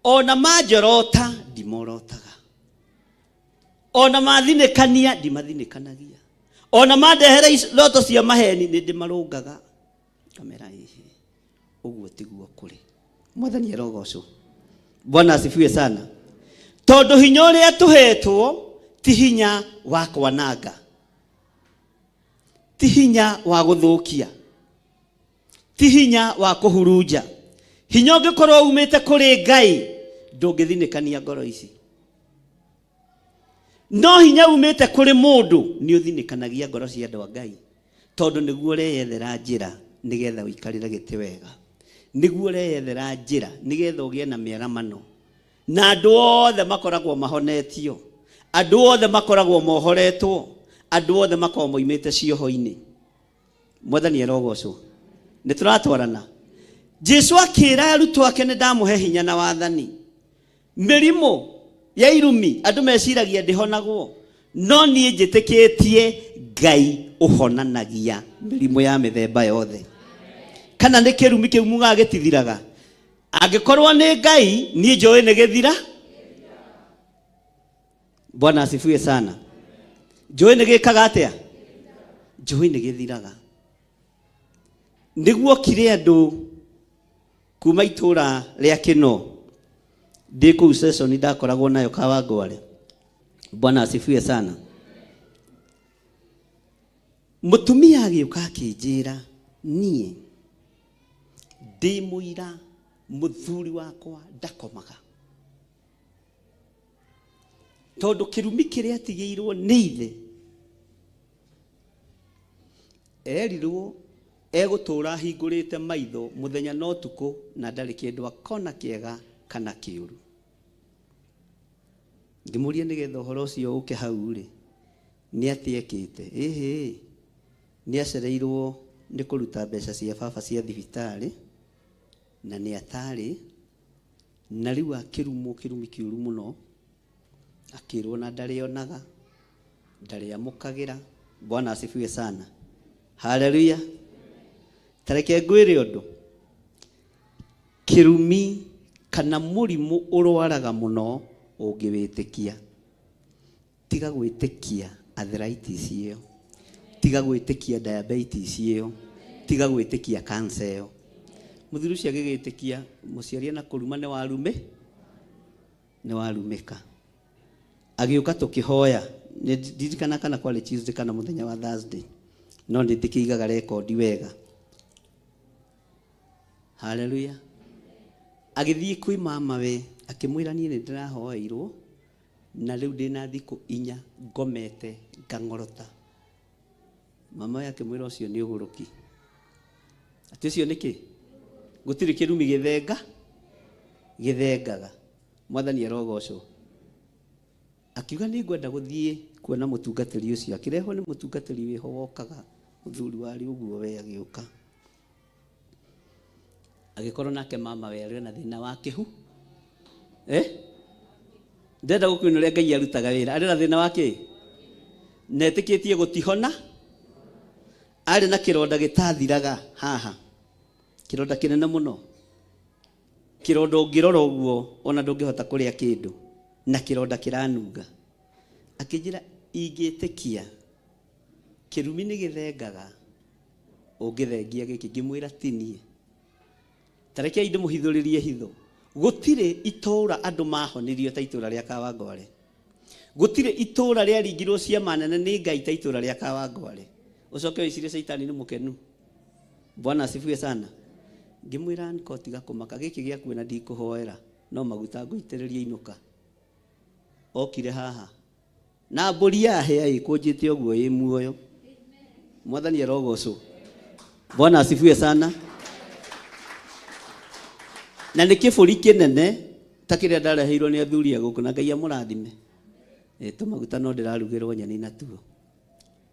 ona manjorota ndimorotaga, ona mathinĩkania ndimathinĩkanagia, ona mandehera ndoto cia maheni nĩ ndĩmarũngaga. Ngamera ĩhĩ, ũguo tiguo kũrĩ. Mwathani arogocwo. Bwana asifiwe sana. Tondũ hinya ũrĩa tũhetwo ti hinya wa kwananga, ti hinya wa gũthũkia, ti hinya wa kũhurunja. Hinya ũngĩkorwo umĩte kũrĩ Ngai ndũngĩthinĩkania ngoro ici. No hinya umĩte kũrĩ mũndũ nĩ ũthinĩkanagia ngoro cia andũ a Ngai, tondũ nĩguo ũreyethera njĩra nĩgetha ũikarĩre gĩtĩ wega, nĩguo ũreyethera njĩra nĩgetha ũgĩe na mĩaramano, na andũ othe makoragwo mahonetio, andũ othe makoragwo mohoretwo, andũ othe makoragwo moimĩte cioho-inĩ. Mwathani arogocwo. Nĩ tũratwarana. Jesu akĩra arutwo ake, nĩ ndamũhe hinya na wathani. Mĩrimũ ya irumi andũ meciragia ndĩhonagwo, no niĩ njĩtĩkĩtie Ngai ũhonanagia mĩrimũ ya mĩthemba yothe. Kana nĩ kĩrumi kĩu mugaga gĩtithiraga? Angĩkorwo nĩ Ngai, niĩ njũĩ nĩ gĩthira. Bwana asifiwe sana. Njũĩ nĩ gĩkaga atĩa? Njũĩ nĩ gĩthiraga. Nĩguo kire andũ kuma itũra rĩa Kĩno, ndĩ kũu session ndakoragwo nayo Kawangware. Bwana asifiwe sana. Mũtumia agĩũka akĩnjĩra, niĩ ndĩ mũira mũthuri wakwa ndakomaga, tondũ kĩrumi kĩrĩa atigĩirwo nĩ ithe erirwo egũtũra ahingũrĩte maitho mũthenya na ũtukũ, na ndarĩ kĩndũ akona kĩega kana kĩũru. Ngĩmũria nĩgetha ũhoro ũcio ũke hau rĩ, nĩ atĩa ekĩte? Ĩhĩ, nĩ acereirwo nĩ kũruta mbeca cia baba cia thibitarĩ, na nĩ atarĩ, na rĩu akĩrumwo kĩrumi kĩũru mũno, akĩrwo na ndarĩonaga, ndarĩamũkagĩra. Bwana asifiwe sana. Haleluya. Tareke ngwĩre ũndũ, kĩrumi kana mũrimũ ũrwaraga mũno ũngĩwĩtĩkia. Tiga gwĩtĩkia arthritis ĩyo, tiga gwĩtĩkia diabetes ĩyo, tiga gwĩtĩkia cancer ĩyo. Mũthuri ũcio agĩgĩtĩkia, mũciari na kũruma nĩ warume, nĩ warumĩka. Agĩũka tũkĩhoya, ndirikana kana kwarĩ Tuesday kana mũthenya wa Thursday, no nĩ ndĩkĩigaga rekondi wega. Haleluya. Agĩthiĩ kwĩ mama we, akĩmwĩra niĩ nĩ ndĩrahoeirwo, na rĩu ndĩna thikũ 4 ngomete ngang'orota. Mama we akĩmwĩra ũcio nĩ ũgũrũki. Atĩ ũcio nĩ kĩ? Gũtirĩ kĩrumi gĩthenga, gĩthengaga. Mwathani arogocwo. Akiuga nĩ ngwenda gũthiĩ kuona mũtungatĩri ũcio. Akĩrehwo nĩ mũtungatĩri wĩho wokaga, mũthuri warĩ ũguo we agĩũka. Agĩkorwo nake mama we arĩ na thĩna wa kĩhu. Ndenda gũkwĩra ũrĩa Ngai arutaga wĩra. Arĩ na thĩna wa kĩ? Na etĩkĩtie gũtihona. Arĩ na kĩronda gĩtathiraga haha. Kĩronda kĩnene mũno. Kĩronda ũngĩrora ũguo ona ndũngĩhota kũrĩa kĩndũ, na kĩronda kĩranunga. Akĩnjĩra ingĩtĩkia kĩrumi nĩ gĩthengaga, ũngĩthengia gĩkĩ. Ngĩmwĩra ti niĩ. Ta rekei ndĩmũhithũrĩrie hitho. Gũtirĩ itũũra andũ mahonirio ta itũũra rĩa Kawangware. Gũtirĩ itũũra rĩaringirwo ciama nene nĩ Ngai ta itũũra rĩa Kawangware. Ũcoke wĩcirie caitani nĩ mũkenu. Bwana asifiwe sana. Ngĩmwĩra niko tiga kũmaka, gĩkĩ gĩaku na ndikũhoera, no maguta ngũitĩrĩrie inũka. Okire haha na mbũri ya hĩa ĩkũnjĩte ũguo ĩ muoyo. Mwathani arogocwo. Bwana asifiwe sana. Na nĩ kĩbũri kĩnene ta kĩrĩa ndareheirwo nĩ athuri a gũkũ, na Ngai amũrathime. Tũmaguta no ndĩrarugĩrwo nyeni natuo.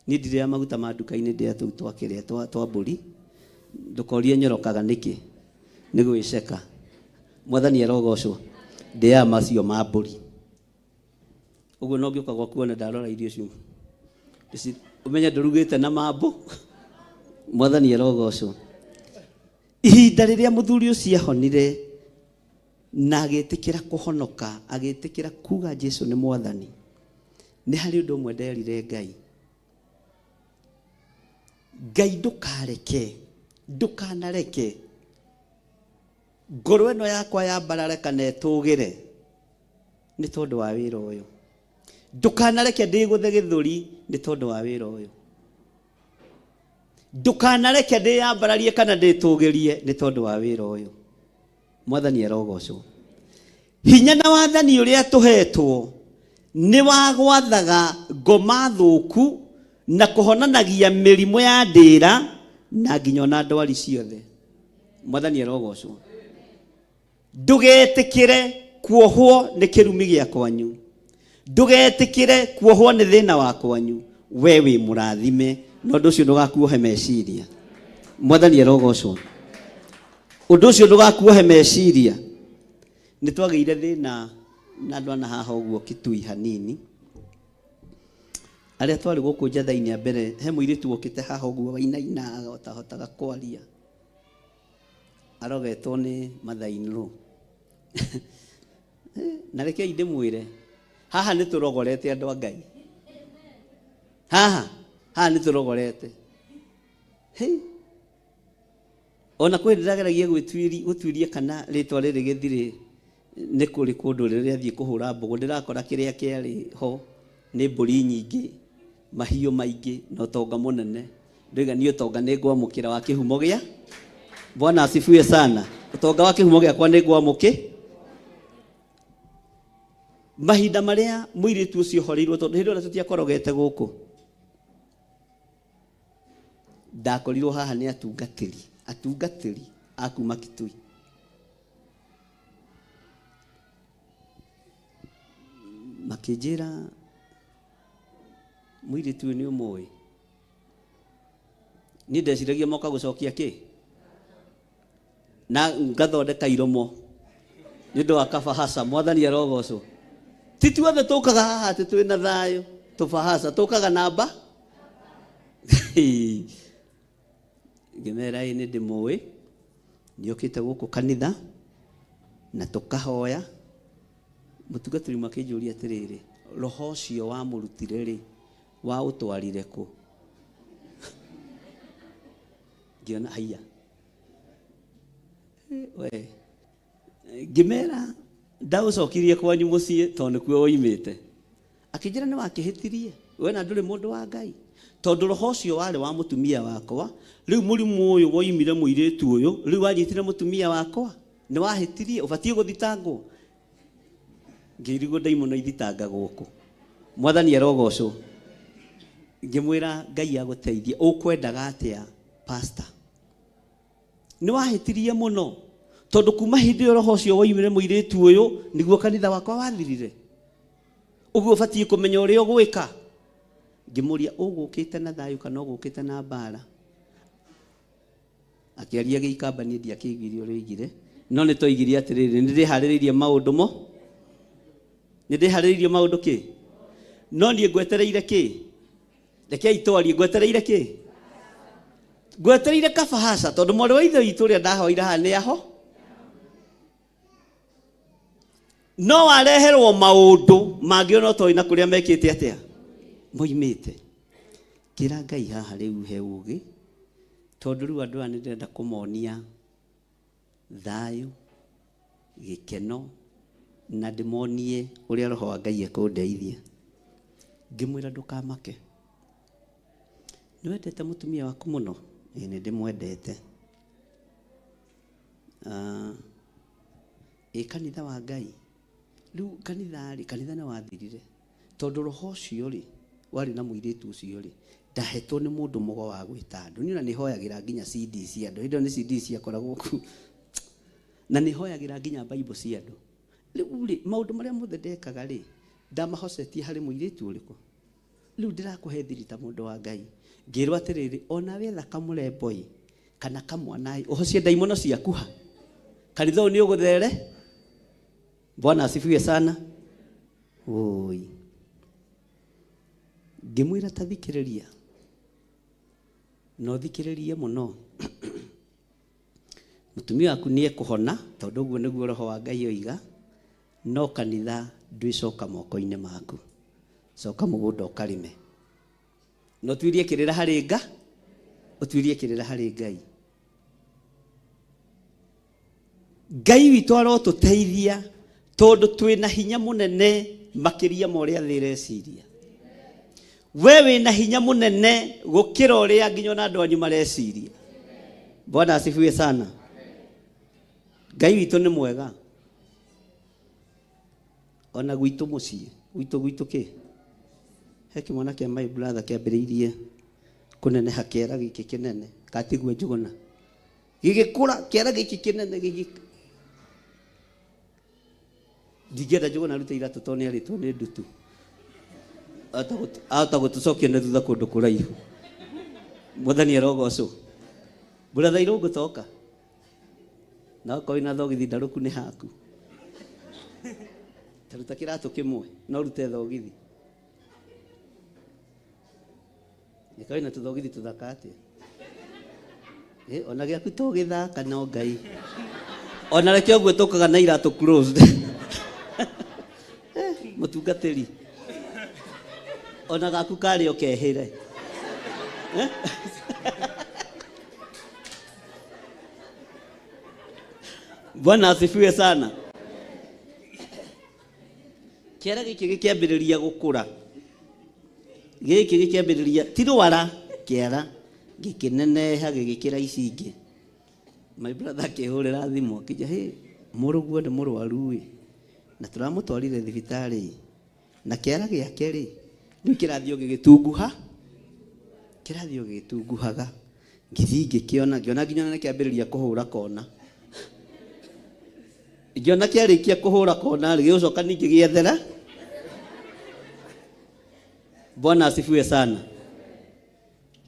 Niĩ ndirĩaga maguta ma nduka-inĩ, ndĩaga tũu twa kĩrĩa, twa mbũri. Ndũkorie nyorokaga nĩkĩ, nĩ gwĩceka. Mwathani arogocwo. Ndĩaga macio ma mbũri. Ũguo no ngĩũka gwaku wone ndarora irio icio, ũmenye ndũrugĩte na mambũ. Mwathani arogocwo. Ihinda rĩrĩa mũthuri ũcio ahonire na agĩtĩkĩra kũhonoka, agĩtĩkĩra kuga Jesu nĩ Mwathani, nĩ harĩ ũndũ ũmwe nderire Ngai. Ngai ndũkareke, ndũkanareke ngoro ĩno yakwa yambarare kana ĩtũgĩre nĩ tondũ wa wĩra ũyũ. Ndũkanareke ndĩgũthe gĩthũri nĩ tondũ wa wĩra ũyũ. Ndũkanareke ndĩyambararie kana ndĩtũgĩrie nĩ tondũ wa wĩra ũyũ. Mwathani arogocwo. Hinya na wathani ũrĩa tũhetwo Nĩ wa gwathaga ngoma thũku na kũhonanagia mĩrimũ ya ndĩra na nginya ona ndwari ciothe. Mwathani arogocwo. Ndũgetĩkĩre kuohwo nĩ kĩrumi gĩa kwanyu, ndũgetĩkĩre kuohwo nĩ thĩna wa kwanyu. We wĩ mũrathime na ũndũ ũcio ndũgakuohe meciria. Mwathani arogocwo. Ũndũ ũcio ndũgakuohe meciria. Nĩ twagĩire thĩna na andũ ana haha ũguo Kitui hanini, arĩa twarĩ gũkũ njatha-inĩ ya mbere. He mũirĩtu wokĩte haha ũguo wainainaga ũtahotaga kwaria, arogetwo nĩ mother-in-law. Na rekei ndĩmwĩre, haha nĩ tũrogorete andũ a Ngai, haha haha nĩ tũrogorete. Hey. Ona kwĩ ndĩrageragia gũtuĩria kana rĩtwa rĩrĩ gĩthirĩ nĩ kũrĩ kũndũ rĩrĩa thiĩ kũhũra mbũgũ, ndĩrakora kĩrĩa kĩarĩ ho nĩ mbũri nyingĩ, mahiũ maingĩ na ũtonga mũnene. Ndoiga niĩ ũtonga nĩ ngwamũkĩra wa kĩhumo gĩa Bwana asifiwe sana. Ũtonga wa kĩhumo gĩakwa nĩ ngwamũkĩ. Mahinda marĩa mũirĩtu ũcio horeirwo, tondũ hĩndĩ ĩyo tũtiakorogete gũkũ, ndakorirwo haha nĩ atungatĩri a kuma Kitui. Makĩnjĩra mũirĩtu ũyũ nĩ ũmũĩ. Niĩ ndeciragia moka gũcokia kĩ na ngathondeka iromo nĩ ũndũ wa kabahasa. Mwathani arogocwo. Ti tuothe tũkaga haha atĩ twĩna thayũ, tũbahasa tũkaga namba. Ngĩmera ĩ nĩ ndĩmũĩ, nĩokĩte gũkũ kanitha na tũkahoya. Mũtungatĩri makĩnjũria atĩrĩrĩ, roho ũcio wamũrutire rĩ, waũtwarire kũ? Ngĩona haiya we, ngĩmera ndaũcokirie kwanyu mũciĩ tondũ nĩkuo woimĩte. Akĩnjĩra nĩ wakĩhĩtirie we na ndũrĩ mũndũ wa Ngai, tondũ roho ũcio warĩ wa mũtumia wakwa. Rĩu mũrimũ ũyũ woimire mũirĩtu ũyũ, rĩu wanyitire mũtumia wakwa, nĩ wahĩtirie, ũbatiĩ gũthitangwo. Ngĩrigwo ndaimono ithitangagwo kũ. Mwathani arogocwo. Ngĩmwĩra Ngai agũteithie, ũkwendaga atĩa pastor? Nĩ wahĩtirie mũno, tondũ kuma hĩndĩ ĩyo roho ũcio woimire mũirĩtu ũyũ nĩguo kanitha wakwa wathirire. Ũguo ũbatiĩ kũmenya ũrĩa ũgwĩka. Ngĩmũria ũgũkĩte na thayũ kana ũgũkĩte na mbara? Akĩaria gĩikamba, niĩ ndiakĩiguire ũrĩa oigire, no nĩ twoigirie atĩrĩrĩ, nĩ ndĩharĩrĩirie maũndũ mo, nĩ ndĩharĩrĩirie maũndũ kĩ, no niĩ ngwetereire kĩ? Rekei twarie, ngwetereire kĩ? Ngwetereire kabahasa, tondũ mwarĩ wa ithe witũ ũrĩa ndahoire haha nĩ aho. No wareherwo maũndũ mangĩ ona ũtoĩ na kũrĩa mekĩte atĩa moimĩte. Kĩra Ngai haha rĩu he ũgĩ, tondũ rĩu andũ aya nĩ ndĩrenda kũmonia thayũ, gĩkeno, na ndĩmonie ũrĩa roho wa Ngai ekũndeithia. Ngĩmwĩra ndũkamake, nĩ wendete mũtumia waku mũno? Ĩĩ nĩ ndĩmwendete. Ĩ kanitha wa Ngai rĩu, kanitha rĩ, kanitha nĩ wathirire, tondũ roho ũcio rĩ warĩ na mũirĩtu ũcio rĩ, ndahetwo nĩ mũndũ mũgo wa gwĩta andũ. Niĩ ona nĩ hoyagĩra nginya CD cia andũ, hĩndĩ ĩyo nĩ CD ciakoragwo kuo, na nĩ hoyagĩra nginya Bible cia andũ. Rĩu rĩ, maũndũ marĩa mothe ndekaga rĩ, ndamahocetie harĩ mũirĩtu ũrĩkũ? Rĩu ndĩrakũhe thiri ta mũndũ wa Ngai. Ngĩrwo atĩrĩrĩ, ona wetha kamũrembo ĩ kana kamwana ĩ, ũhocie ndaimono ciaku ha, kanitha ũyũ nĩ ũgũthere. Bwana asifiwe sana. Oi, ngĩmwĩra ta thikĩrĩria, na ũthikĩrĩrie mũno. Mũtumia waku nĩ ekũhona, tondũ ũguo nĩguo roho wa Ngai oiga, no kanitha ndwĩcoka moko-inĩ maku, coka mũgũnda ũkarĩme, na ũtuĩrie kĩrĩra harĩ Nga, ũtuĩrie kĩrĩra harĩ Ngai. Ngai witũ arotũteithia, tondũ twĩna hinya mũnene makĩria ma ũrĩa thĩ ĩreciria. We wĩna hinya mũnene gũkĩra ũrĩa nginya ona andũ anyu mareciria. Bwana asifiwe sana. Ngai witũ nĩ mwega. Ona gwitũ mũciĩ Gwitũ gwitũ kĩ he kĩmwana kĩa my brother kĩambĩrĩirie kũneneha kĩara gĩkĩ kĩnene katigua njũgũna gĩgĩkũra kĩara gĩkĩ kĩnene gĩgĩ ndingĩenda njũgũna arute iratũ tondũ nĩ arĩtwo nĩ ndutu ahota gũtũcokia na thutha kũndũ kũraihu. Mwathani arogocwo. Brother Irũngũ toka na okorwo wĩna thogithi ndarũku nĩ haku, taruta kĩratũ kĩmwe na ũrute thogithi. Nĩka wĩna tũthogithi tũthaka atĩa? Ona gĩaku to gĩthaka no Ngai. Ona reke ũguo tũkaga na iratũ closed. Mũtungatĩri. Ona gaku karĩ o kehĩre. Bwana asifiwe sana. Kĩara gĩkĩ gĩkĩambĩrĩria gũkũra. Gĩkĩ gĩkĩambĩrĩria ti rwara kĩara gĩkĩneneha gĩgĩkĩra ici ingĩ. My brother akĩhũrĩra thimũ akĩnjĩra, hĩ mũrũguo nĩ mũrwaru ĩ na tũramũtwarire thibitarĩ ĩ na kĩara gĩake rĩ rĩu kĩrathiĩ o gĩgĩtunguha, kĩrathiĩ o gĩgĩtunguhaga. Ngĩthiĩ ngĩkĩona, ngĩona nginya nĩ kĩambĩrĩria kũhũra kona. Ngĩona kĩarĩkia kũhũra kona rĩ, gĩgũcoka ningĩ gĩethera. Bwana asifiwe sana.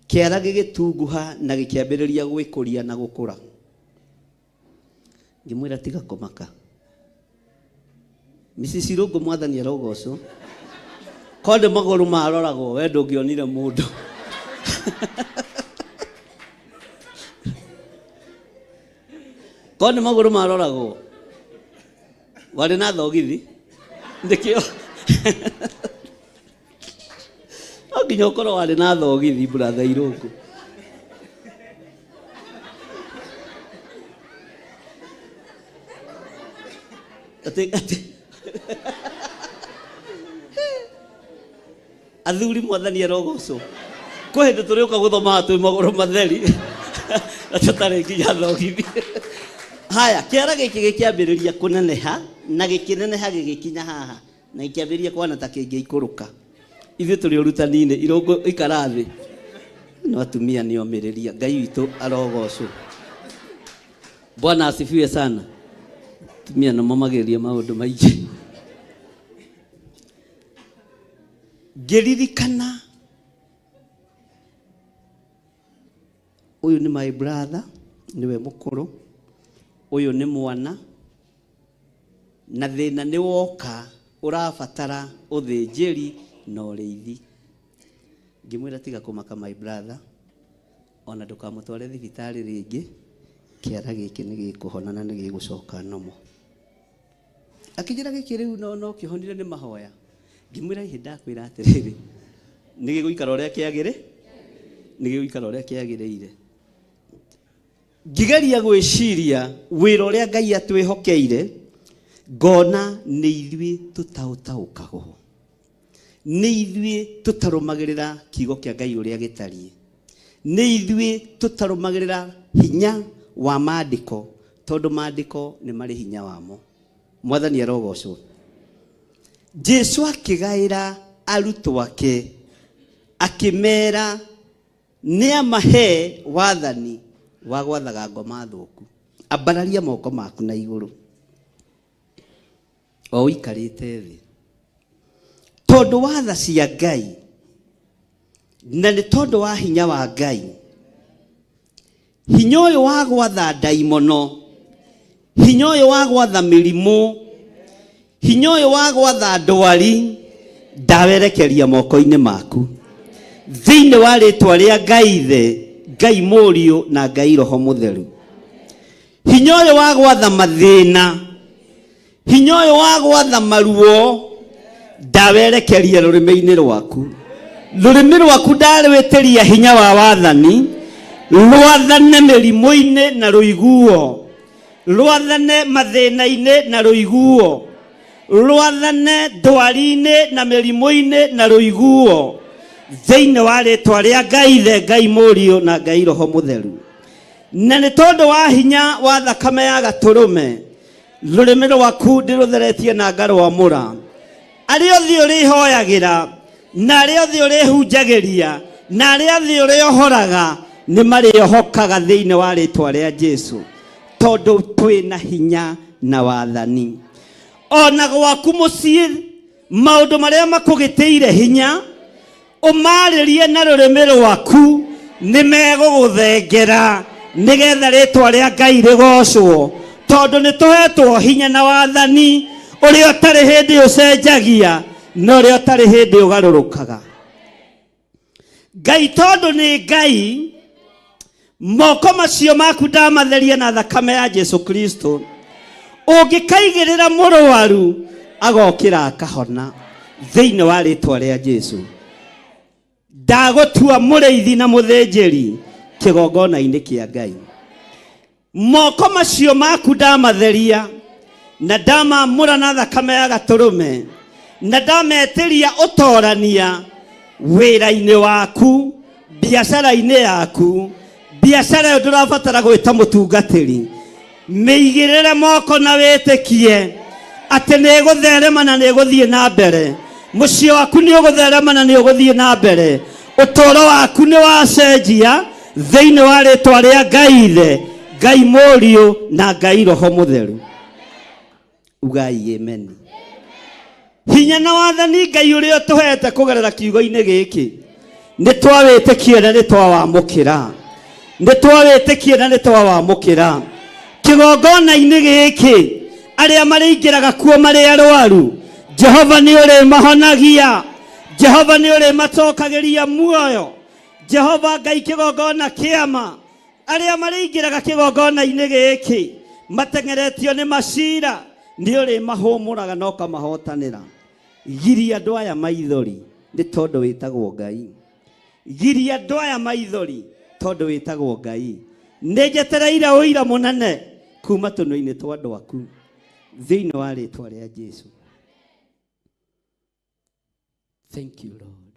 Kĩara gĩgĩtunguha na gĩkĩambĩrĩria gwĩkũria na gũkũra. Ngĩmwĩra tiga kũmaka. Mrs. Irũngũ mwathani arogocwo. Korwo nĩ magũrũ maroragwo we ndũngĩonire mũndũ. Korwo nĩ magũrũ maroragwo warĩ na thogithi nĩkĩo no nginya ũkorwo warĩ na thogithi brother Irũngũ. Atĩ atĩ athuri mwathani arogocwo. Kwĩ hĩndĩ tũrĩũka gũthomaga twĩ magũrũ matheri na tũtarĩ nginya thogithi. Haya, kĩara gĩkĩ gĩkĩambĩrĩria kũneneha na gĩkĩneneha gĩgĩkinya haha na gĩkĩambĩrĩria kũhana ta kĩngĩikũrũka. Ithuĩ tũrĩ ũrutani-inĩ, Irũngũ ikara thĩ. No atumia nĩ omĩrĩria. Ngai witũ arogocwo. Bwana asifiwe sana. Atumia nĩ momagĩrĩria maũndũ maingĩ. Ngĩririkana ũyũ nĩ my brother, nĩwe mũkũrũ, ũyũ nĩ mwana, na thĩna nĩ woka ũrabatara ũthĩnjĩri na ũrĩithi. Ngĩmwĩra tiga kũmaka my brother, ona ndũkamũtware thibitarĩ rĩngĩ, kĩara gĩkĩ nĩ gĩkũhona na nĩ gĩgũcoka normal. Akĩnjĩra gĩkĩ rĩu no no kĩhonire nĩ mahoya. Ngĩmwĩra ĩhĩ ndakwĩra atĩrĩrĩ, nĩ gĩgũikara ũrĩa kĩagĩrĩ, nĩ gĩgũikara ũrĩa kĩagĩrĩire. Ngĩgeria gwĩciria wĩra ũrĩa Ngai atwĩhokeire, ngona nĩ ithuĩ tũtaũtaũkagwo. Nĩ ithuĩ tũtarũmagĩrĩra kiugo kĩa Ngai ũrĩa gĩtariĩ. Nĩ ithuĩ tũtarũmagĩrĩra hinya wa maandĩko, tondũ maandĩko nĩ marĩ hinya wamo. Mwathani arogocwo. Jesu akĩgaĩra arutwo ake akĩmera nĩ amahe wathani wa gwathaga ngoma thũku. Ambararia moko maku na igũrũ o ũikarĩte thĩ, tondũ wa tha cia Ngai na nĩ tondũ wa hinya wa Ngai. Hinya ũyũ wa gwatha ndaimono, hinya ũyũ wa gwatha mĩrimũ, hinya ũyũ wa gwatha ndwari, ndawerekeria moko-inĩ maku thĩinĩ wa rĩtwa rĩa Ngai Ithe, Ngai Mũriũ na Ngai Roho Mũtheru. Hinya ũyũ wa gwatha mathĩna, hinya ũyũ wa gwatha maruo, ndawerekeria rũrĩmĩ-inĩ rwaku. Rũrĩmĩ rwaku ndarwĩtĩria hinya wa wathani, rwathane mĩrimũ-inĩ na rũiguo, rwathane mathĩna-inĩ na rũiguo, rwathane ndwari-inĩ na mĩrimũ-inĩ na rũiguo, thĩinĩ wa rĩtwa rĩa Ngai Ithe, Ngai Mũriũ na Ngai Roho Mũtheru. Na nĩ tondũ wa hinya wa thakame ya gatũrũme, rũrĩmĩ rwaku ndĩrũtheretie na ngarwamũra. Arĩa othe ũrĩhoyagĩra na arĩa othe ũrĩhunjagĩria na arĩa othe ũrĩohoraga nĩ marĩohokaga thĩinĩ wa rĩtwa rĩa Jesu, tondũ twĩ na hinya na wathani. Ona gwaku mũciĩ maũndũ marĩa makũgĩtĩire hinya ũmarĩrie na rũrĩmĩ rwaku nĩ megũgũthengera nĩgetha rĩtwa rĩa Ngai rĩgocwo, tondũ nĩ tũhetwo hinya na wathani ũrĩa ũtarĩ hĩndĩ ũcenjagia na ũrĩa ũtarĩ hĩndĩ ũgarũrũkaga. Ngai tondũ nĩ Ngai, moko macio maku ndamatheria na thakame ya Jesu Kristo, ũngĩkaigĩrĩra mũrwaru agokĩra akahona thĩinĩ wa rĩtwa rĩa Jesu. Ndagũtua mũrĩithi na mũthĩnjĩri kĩgongona-inĩ kĩa Ngai. Moko macio maku ndamatheria na ndamamũra na thakame ya gatũrũme na ndametĩria ũtorania wĩra-inĩ waku, biacara-inĩ yaku. Biacara ĩyo ndũrabatara gwĩta mũtungatĩri, mĩigĩrĩre moko na wĩtĩkie atĩ nĩ ĩgũtherema na nĩ ĩgũthiĩ na mbere. Mũciĩ waku nĩ ũgũtherema na nĩ ũgũthiĩ na mbere. Ũtũũro waku nĩ wacenjia thĩinĩ wa rĩtwa rĩa Ngai Ithe, Ngai Mũriũ na Ngai Roho Mũtheru. Ugai amen. Hinya na wathani Ngai ũrĩa ũtũhete kũgerera kiugo-inĩ gĩkĩ nĩ twawĩtĩkia na nĩ twawamũkĩra, nĩ twawĩtĩkia na nĩ twawamũkĩra. Kĩgongona-inĩ gĩkĩ arĩa marĩingĩraga kuo marĩ arwaru, Jehova nĩ ũrĩmahonagia, Jehova nĩ ũrĩmacokagĩria muoyo. Jehova Ngai kĩgongona kĩama, arĩa marĩingĩraga kĩgongona-inĩ gĩkĩ mateng'eretio nĩ macira, nĩ ũrĩmahũmũraga na ũkamahotanĩra. Giria andũ aya maithori nĩ tondũ wĩtagwo Ngai. Giria andũ aya maithori tondũ wĩtagwo Ngai. Nĩ njetereire ũira mũnene kuma tũnua-inĩ twa andũ aku thĩinĩ wa rĩtwa rĩa Jesu. Thank you Lord.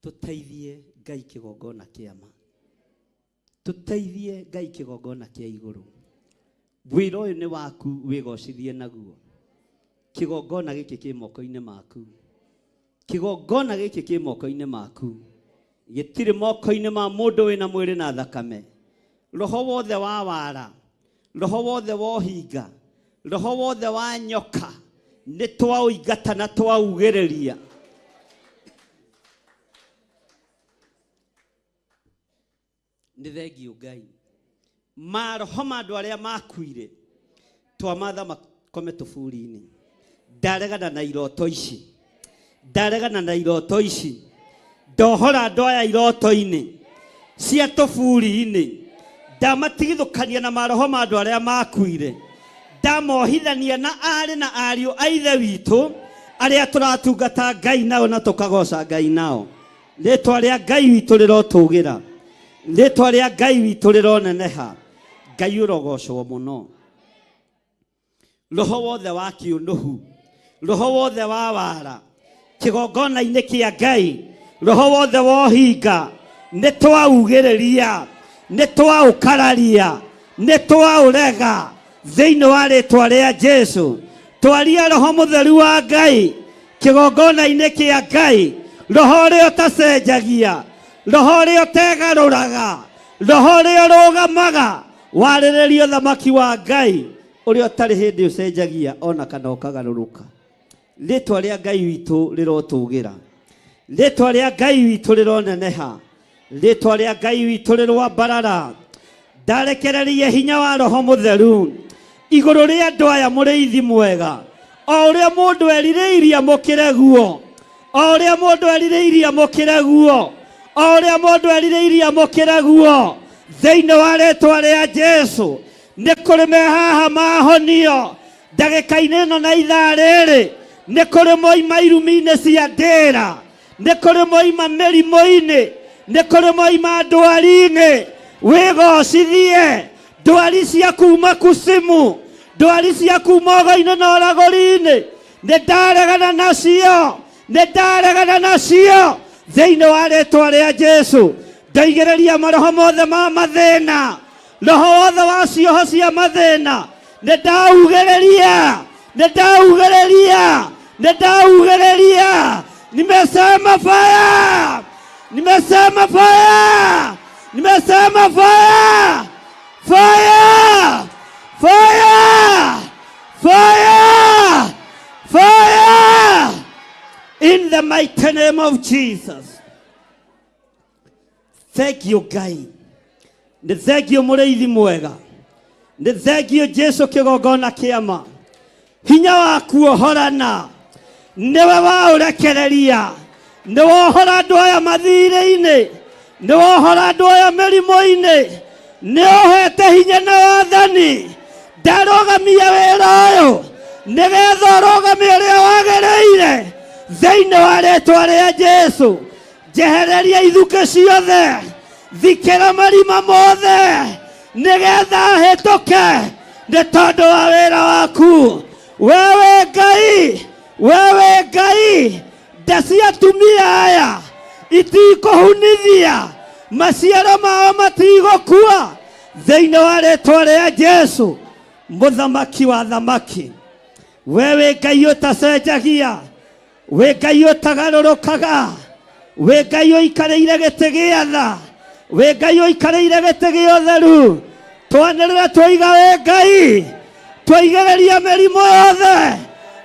Tũteithie Ngai kĩgongona kĩama, tũteithie Ngai kĩgongona kĩa igũrũ. Wĩra ũyũ nĩ waku, wĩgocithie naguo. Kĩgongona gĩkĩ kĩ moko-inĩ maku, kĩgongona gĩkĩ kĩ moko-inĩ maku, gĩtirĩ moko-inĩ ma mũndũ wĩna mwĩrĩ na thakame. Roho wothe wa wara, roho wothe wa ũhinga, roho wothe wa nyoka, nĩ twaũingata na twaugĩrĩria. Nĩ thengiũ Ngai. Maroho ma andũ arĩa makuire twamatha makome tũburi-inĩ. Ndaregana na iroto ici, ndaregana na iroto ici, ndohora andũ aya iroto-inĩ cia tũburi-inĩ, ndamatigithũkania na maroho ma andũ arĩa makuire, ndamohithania na aarĩ na ariũ a ithe witũ arĩa tũratungata Ngai nao na tũkagoca Ngai nao. Rĩtwa rĩa Ngai witũ rĩrotũgĩra, rĩtwa rĩa Ngai witũ rĩroneneha. Ngai ũrogocwo mũno. Roho wothe wa kĩũnũhu, roho wothe wa wara kĩgongona-inĩ kĩa Ngai, roho wothe wa ũhinga nĩ twaugĩrĩria, nĩ twaũkararia, nĩ twaũrega thĩinĩ wa rĩtwa rĩa Jesu. Twaria roho mũtheru wa Ngai kĩgongona-inĩ kĩa Ngai, roho ũrĩa ũtacenjagia, roho ũrĩa ũtegarũraga, roho ũrĩa ũrũgamaga warĩrĩria ũthamaki wa Ngai ũrĩa ũtarĩ hĩndĩ ũcenjagia ona kana ũkagarũrũka. Rĩtwa rĩa Ngai witũ rĩrotũgĩra, rĩtwa rĩa Ngai witũ rĩroneneha, rĩtwa rĩa Ngai witũ rĩroambarara. Ndarekereria hinya wa Roho Mũtheru igũrũ rĩa andũ aya, mũrĩithi mwega. O ũrĩa mũndũ erirĩirie amũkĩre guo, o ũrĩa mũndũ erirĩirie amũkĩre guo, o ũrĩa mũndũ erirĩirie amũkĩre guo, thĩinĩ wa rĩtwa rĩa Jesu. Nĩ kũrĩ me haha mahonio ndagĩka-inĩ ĩno na ithaa rĩrĩ, nĩ kũrĩ moima irumi-inĩ cia ndĩra, nĩ kũrĩ moima mĩrimũ-inĩ, nĩ kũrĩ moima ndwari-inĩ. Wĩgocithie ndwari cia kuma kusimu, ndwari cia kuma ũgo-inĩ na ũragũri-inĩ, nĩ ndaregana nacio, nĩ ndaregana nacio thĩinĩ wa rĩtwa rĩa Jesu. Ndaigĩrĩria maroho mothe ma mathĩna, roho wothe wa cioho cia mathĩna, nĩ ndaugĩrĩria. Nĩ ndaugĩrĩria, nĩ ndaugĩrĩria. Nimesema fire, nimesema fire, nimesema fire, fire, fire, fire, fire, in the mighty name of Jesus. Thank you Ngai, nĩ thengio mũrĩithi mwega, nĩ thengio Jesu kĩgongona kĩama, hinya wa kuohorana nĩwe waũrekereria, nĩ wohora andũ aya mathirĩ-inĩ, nĩ wohora andũ aya mĩrimũ-inĩ, nĩ ũhete hinya na wathani. Ndarũgamia wĩra ũyũ nĩgetha ũrũgame ũrĩa wagĩrĩire thĩinĩ wa rĩtwa rĩa Jesu. Njehereria ithukĩ ciothe, thikĩra marima mothe nĩgetha hĩtũke nĩ tondũ wa wĩra waku. Wewe Ngai, wewe Ngai, nda cia atumia aya itikũhunithia, maciaro mao matigũkua thĩinĩ wa rĩtwa rĩa Jesu mũthamaki wa thamaki. Wewe Ngai ũtacenjagia, wĩ Ngai ũtagarũrũkaga, wĩ Ngai ũikarĩire gĩtĩ gĩa tha, wĩ Ngai ũikarĩire gĩtĩ gĩa ũtheru. Twanĩrĩra twaiga wĩ Ngai, twaigĩrĩria mĩrimũ yothe,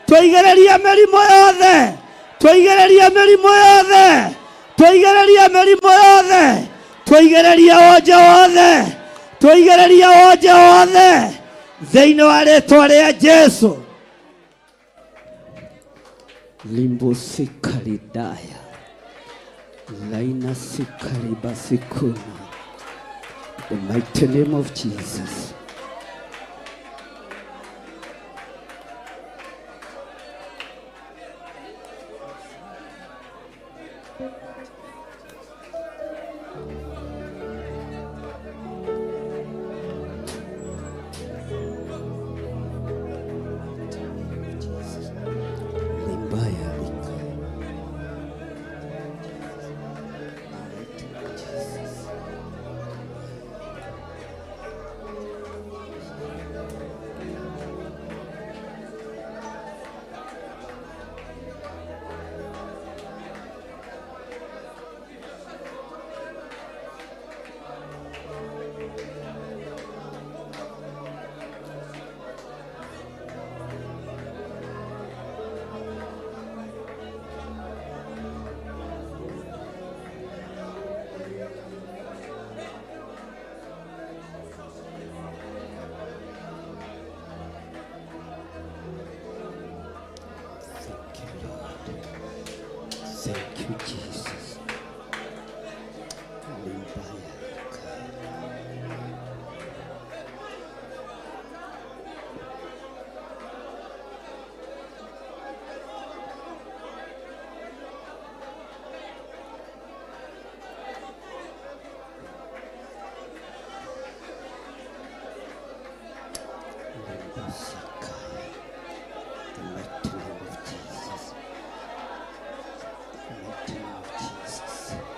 twaigĩrĩria mĩrimũ yothe, twaigĩrĩria mĩrimũ yothe, twaigĩrĩria mĩrimũ yothe, twaigĩrĩria wonje wothe, twaigĩrĩria wonje wothe thĩinĩ wa rĩtwa rĩa Jesu. Limbo sikalidaya laina sikalibasikuna, the mighty name of Jesus. Limbaya lika. Thank you, Lord. Thank you, Jesus. Limbaya lika. Limbo-sikaya. The mighty name of Jesus. The mighty name of Jesus. Sikaya.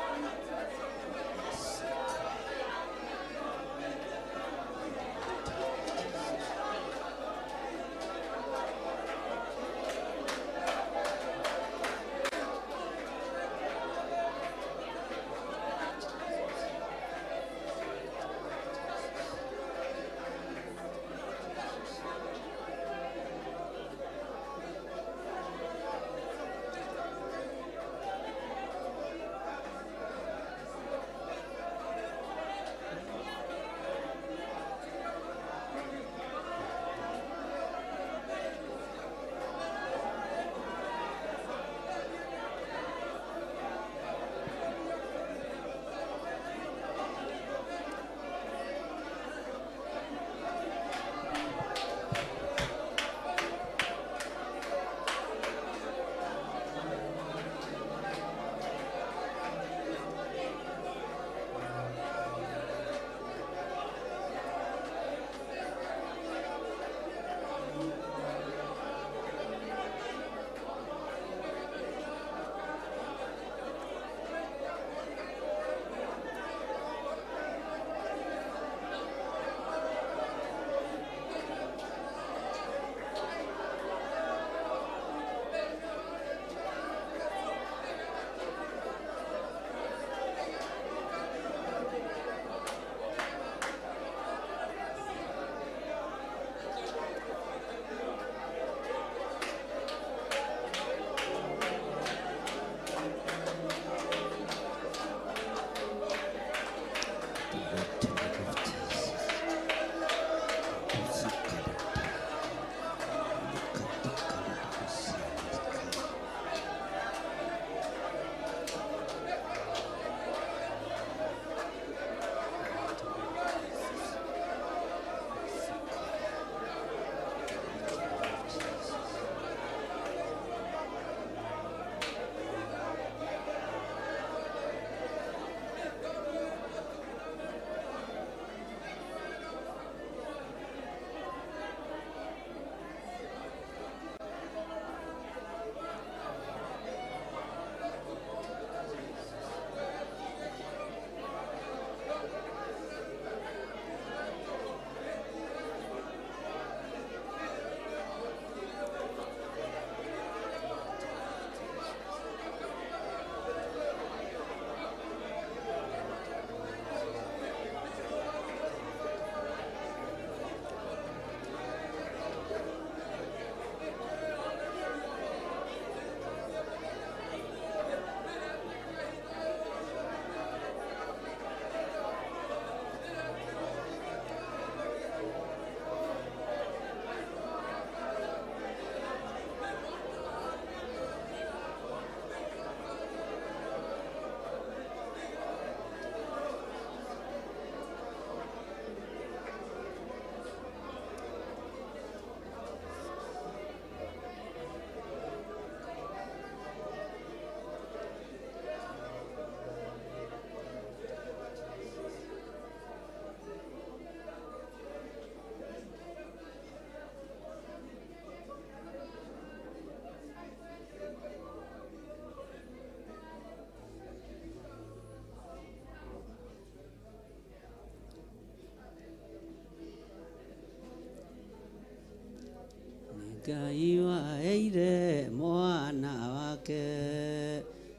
Ngai waheire mwana wake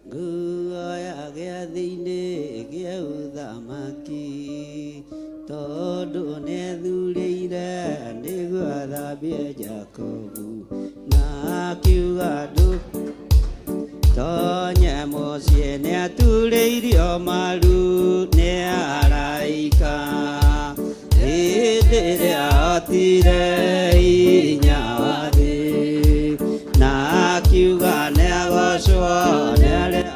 nguo ya gĩathĩ-inĩ gĩa ũthamaki, tondũ nĩethurĩire nĩguo athambie Jakubu, na akiuga ndũ tonye mũciĩ. Nĩaturĩirio maru nĩ araika hĩndĩ ĩrĩa ahotire hinya wa thĩ, na akiuga nĩagocwo nĩ arĩa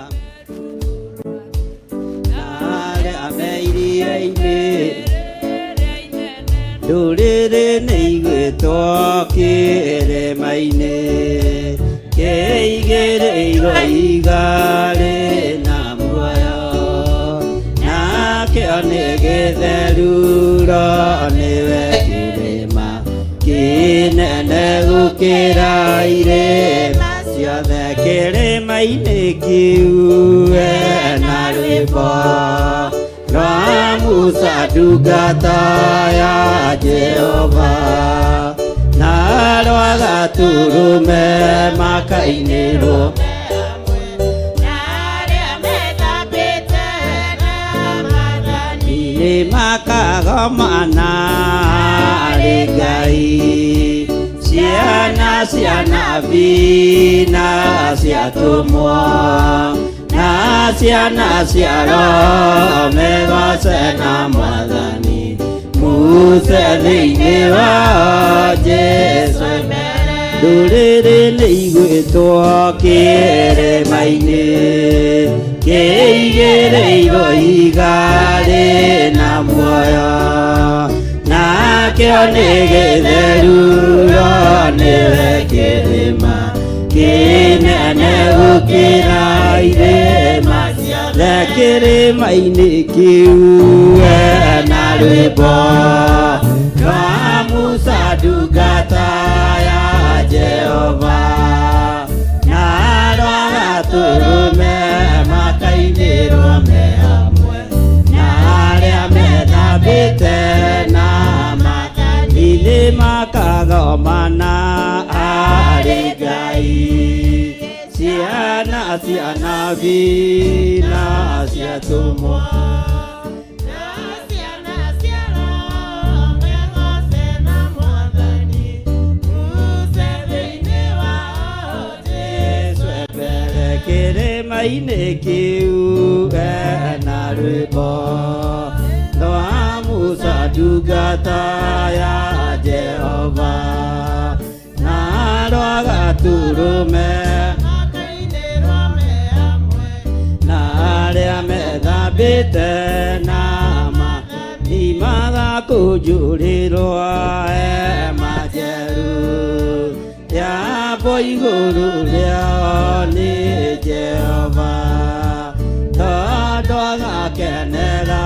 na arĩa me iria-inĩ. Ndũrĩrĩ nĩ igwĩtwo kĩrĩma-inĩ kĩigĩrĩirwo ihiga rĩna muoyo, nakĩo nĩ gĩtheruro, nĩwe kĩrĩma kĩnene gũkĩra irĩma ciothe. Kĩrĩma-inĩ kĩu na rwĩmbo rwa Musa ndungata ya Jehova, na rwa Gatũrũme makainĩrwo. Nĩ makagomana arĩ Ngai, ciana cia nabii na ciatũmwo na ciana cia Roho megoce na Mwathani Muse thĩinĩ wa Jesu. Ndũrĩrĩ nĩ igwĩtwo kĩrĩma-inĩ kĩigĩrĩirwo ihiga rĩna muoyo, nakĩo nĩ gĩtheruro, nĩwe kĩrĩma kĩnene gũkĩra irĩma ciothe. Kĩrĩma-inĩ kĩu na rwĩmbo rwa Musa ndungata ya Jehova, na rwa Gatũrũme makainĩrwo me hamwe na arĩa methambĩte na mathani makagomana arĩ Ngai, ciana cia nabii na ciatũmwo. Na ciana cia Roho megoce na Mwathani Muse thĩinĩ wao Jesu mbere kĩrĩma-inĩ kĩu ena rwĩmbo rwa Musa ndungata ya Jehova, na rwa Gatũrũme makainĩrwo me hamwe na arĩa methambĩte na mathani magakũnjũrĩrwo hema njerũ yambwo igũrũ rĩao nĩ Jehova, tondũ agakenera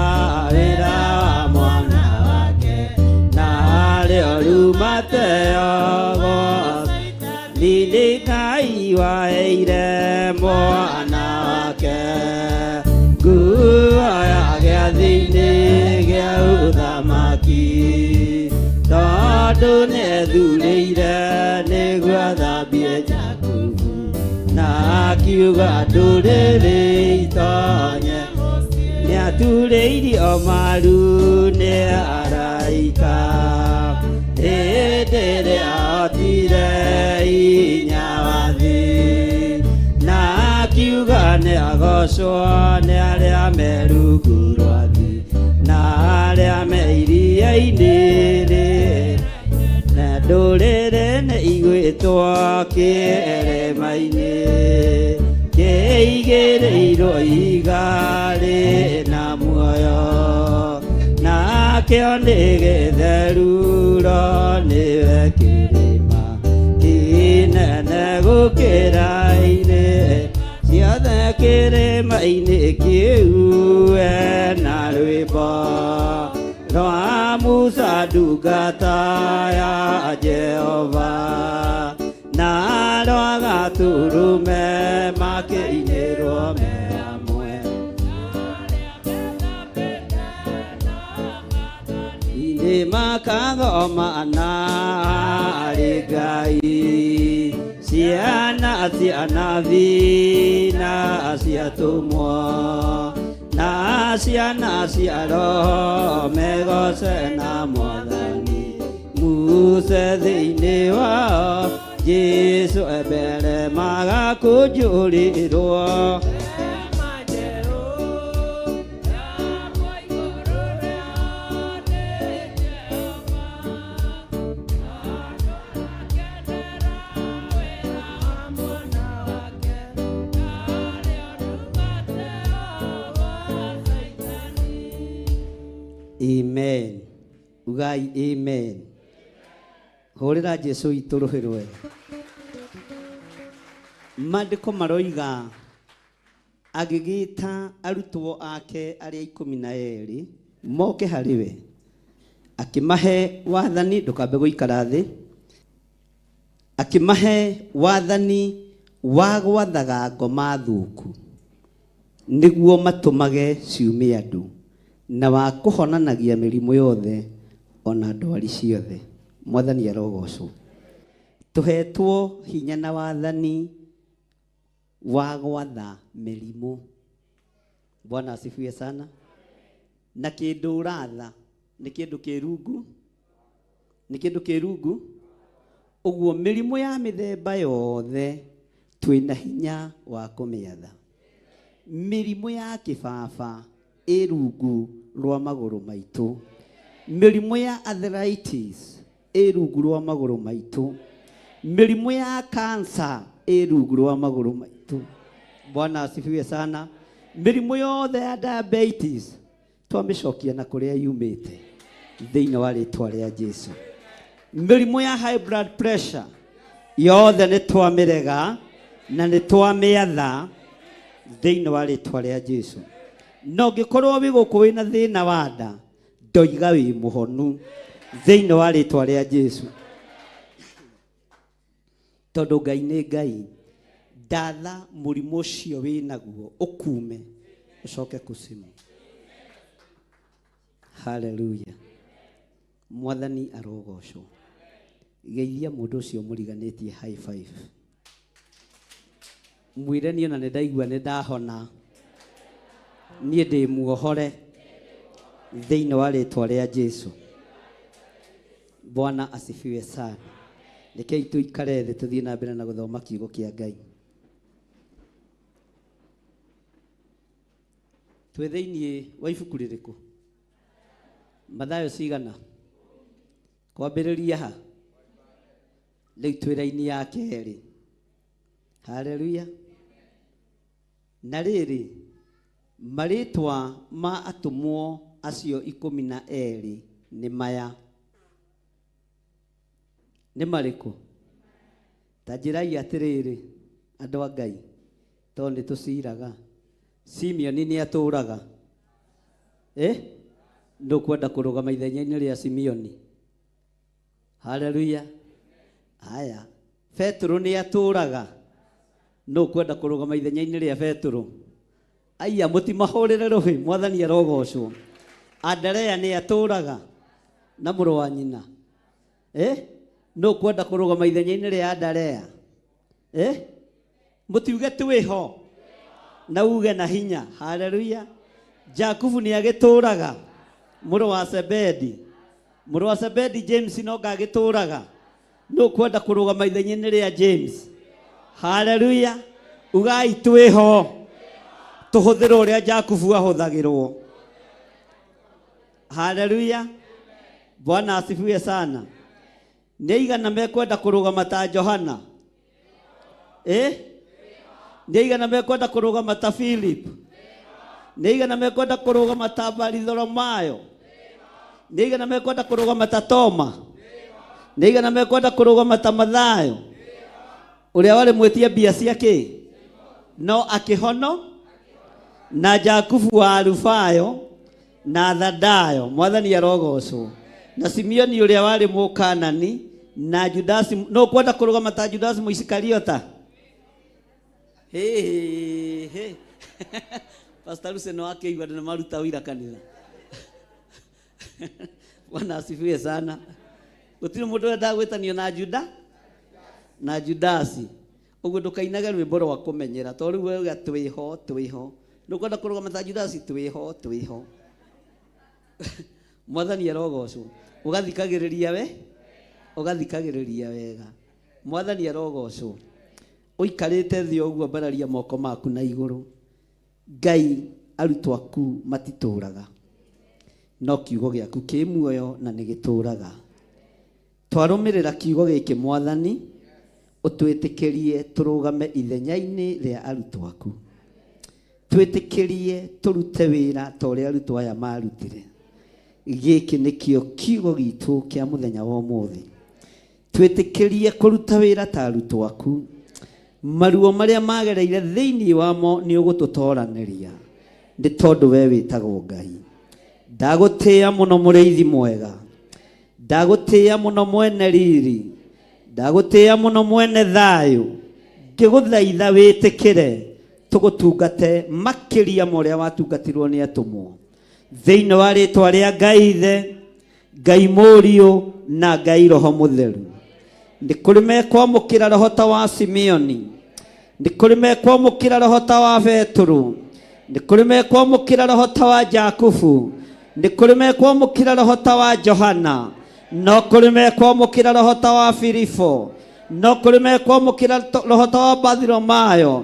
wĩra wa mwana wake, na arĩo rumateo nĩ Ngai waheire mwana wake nguo ya gĩathĩ-inĩ gĩa ũthamaki, tondũ nĩethurĩire nĩguo athambie Jakubu, na akiuga ndũrĩrĩ itonye. Nĩaturĩirio maru nĩ araika hĩndĩ ĩrĩa ahotire hinya wa thĩ, na akiuga nĩagocwo nĩ arĩa me rungu rwa thĩ na arĩa me iria-inĩ rĩ, na ndũrĩrĩ nĩ igwĩtwo kĩrĩma-inĩ kĩigĩrĩirwo ihiga rĩna muoyo, nakĩo nĩ gĩtheruro, nĩwe kĩrĩma kĩnene gũkĩra irĩ ciothe. Kĩrĩma-inĩ kĩu ena rwĩmbo rwa Musa ndungata ya Jehova, na rwa Gatũrũme makĩinĩrwo me hamwe. Nĩ makagomana arĩ Ngai. Cia anabii na cia atũmwo na ciana cia Roho megoce na Mwathani Musa thĩinĩ wao Jesu ebere magakũnjũrĩrwo. Amen. Ugai amen. Hũrĩra Jesu witũ rũhĩ rwega. Maandĩko maroiga agĩgĩta arutwo ake arĩa 12 moke harĩ we, akĩmahe wathani, ndũkambe gũikara thĩ, akĩmahe wathani wa gwathaga ngoma thũku nĩguo matũmage ciume andũ, na wa kũhonanagia mĩrimũ yothe ona ndwari ciothe. Mwathani arogocwo. Tũhetwo hinya na wathani wa gwatha mĩrimũ. Bwana asifiwe sana. Na kĩndũ ũratha nĩ kĩndũ kĩ rungu, nĩ kĩndũ kĩ rungu. Ũguo mĩrimũ ya mĩthemba yothe twĩna hinya wa kũmĩatha. Mĩrimũ ya kĩbaba ĩ rungu rwa magũrũ maitũ. Mĩrimũ ya arthritis ĩ rungu rwa magũrũ maitũ. Mĩrimũ ya cancer ĩ rungu rwa magũrũ maitũ. Bwana asifiwe sana. Mĩrimũ yothe ya diabetes twamĩcokia na kũrĩa yumĩte thĩinĩ wa rĩtwa rĩa Jesu. Mĩrimũ ya high blood pressure yothe nĩ twamĩrega na nĩ twamĩatha thĩinĩ wa rĩtwa rĩa Jesu. Na ũngĩkorwo wĩ gũkũ wĩna thĩna wa nda, ndoiga wĩ mũhonu thĩinĩ wa rĩtwa rĩa Jesu. Tondũ Ngai nĩ Ngai, ndatha mũrimũ ũcio wĩnaguo ũkume ũcoke kusimu. Haleluya. Mwathani arogocwo. Geithia mũndũ ũcio mũriganĩtie high five. Mwĩre niĩ ona nĩ ndaigua nĩ ndahona, niĩ ndĩ muohore thĩinĩ wa rĩtwa rĩa Jesu. Bwana asifiwe sana. Rekei tũikare thĩ tũthiĩ na mbere na gũthoma kiugo kĩa Ngai. Twĩ thĩinĩ wa ibuku rĩrĩkũ? Mathayo cigana? Kwambĩrĩria ha? Rĩu twĩ raini ya kerĩ. Haleluya. Na rĩrĩ, marĩtwa ma atũmwo acio 12 nĩ maya. Nĩ marĩkũ? Ta njĩrai atĩrĩrĩ, andũ a Ngai, tondũ nĩ tũciraga. Simeoni nĩ atũraga. Ndũkwenda kũrũgama ithenya-inĩ rĩa Simeoni. Haleluya. Haya, Petero nĩ atũraga. Ndũkwenda kũrũgama ithenya-inĩ rĩa Petero. Aya, mũtimahũrĩre rũhĩ, Mwathani arogocwo. Andrea nĩ atũraga na mũrũ wa nyina. Ndũkwenda kũrũgama ithenya-inĩ rĩa Andrea. Mũtiuge twĩho na uge na hinya. Haleluya. Jakubu nĩ agĩtũraga, mũrũ wa Zebedi. Mũrũ wa Zebedi James no ngagĩtũraga. Ndũkwenda kũrũgama ithenya-inĩ rĩa James. Haleluya. Ugai twĩho, tũhũthĩre ũrĩa Jakubu ahũthagĩrwo. Haleluya. Bwana asifiwe sana. Nĩ aigana mekwenda kũrũgama ta Johana? Nĩ aigana mekwenda kũrũgama ta Philip? Nĩ aigana mekwenda kũrũgama ta Baritholomayo? Nĩ aigana mekwenda kũrũgama ta Toma? Nĩ aigana mekwenda kũrũgama ta Mathayo ũrĩa warĩ mwĩtia mbia cia kĩ no akĩhono, na Jakubu wa Alufayo na Thadayo, Mwathani arogocwo, na Simeoni ũrĩa warĩ Mũkanani, na Judasi. No kwenda kũrũgama ta Judasi Mũisikariota? Hĩ, hĩ. Pastor Lucy no akĩigua ndĩ maruta ũira kanitha. Bwana asifiwe sana. Gũtirĩ mũndũ wendaga gwĩtanio na Juda na Judasi. Ũguo ndũkainage rwĩmbo rwa kũmenyera to rĩu wauga twĩho twĩho. Ndũkwenda kũrũgama ta Judasi twĩho twĩho. Mwathani arogocwo. Ũgathikagĩrĩria we, ũgathikagĩrĩria wega. Mwathani arogocwo. Ũikarĩte thĩ ũguo ambararia moko maku na igũrũ. Ngai arutwo aku matitũraga, no kiugo gĩaku kĩ muoyo na nĩ gĩtũraga. Twarũmĩrĩra kiugo gĩkĩ Mwathani, ũtwĩtĩkĩrie tũrũgame ithenya-inĩ rĩa arutwo aku. Twĩtĩkĩrie tũrute wĩra ta ũrĩa arutwo aya marutire. Gĩkĩ nĩkĩo kiugo gitũ kĩa mũthenya wa ũmũthĩ. Twĩtĩkĩrie kũruta wĩra ta arutwo aku. Maruo marĩa magereire thĩinĩ wamo nĩ ũgũtũtoranĩria, nĩ tondũ we wĩtagwo Ngai. Ndagũtĩĩa mũno mũrĩithi mwega. Ndagũtĩĩa mũno mwene riri. Ndagũtĩĩa mũno mwene thayũ. Ngĩgũthaitha wĩtĩkĩre tũgũtungate makĩria ma ũrĩa watungatirwo nĩ atũmwo. Thĩinĩ wa rĩtwa rĩa Ngai Ithe, Ngai Mũriũ na Ngai Roho Mũtheru. Nĩ kũrĩ mekwamũkĩra roho ta wa Simeoni, nĩ kũrĩ mekwamũkĩra roho ta wa Petũrũ, nĩ kũrĩ mekwamũkĩra roho ta wa Jakubu, nĩ kũrĩ mekwamũkĩra roho ta wa Johana, no kũrĩ mekwamũkĩra roho ta wa Filipo, no kũrĩ mekwamũkĩra roho ta wa Bathilomayo,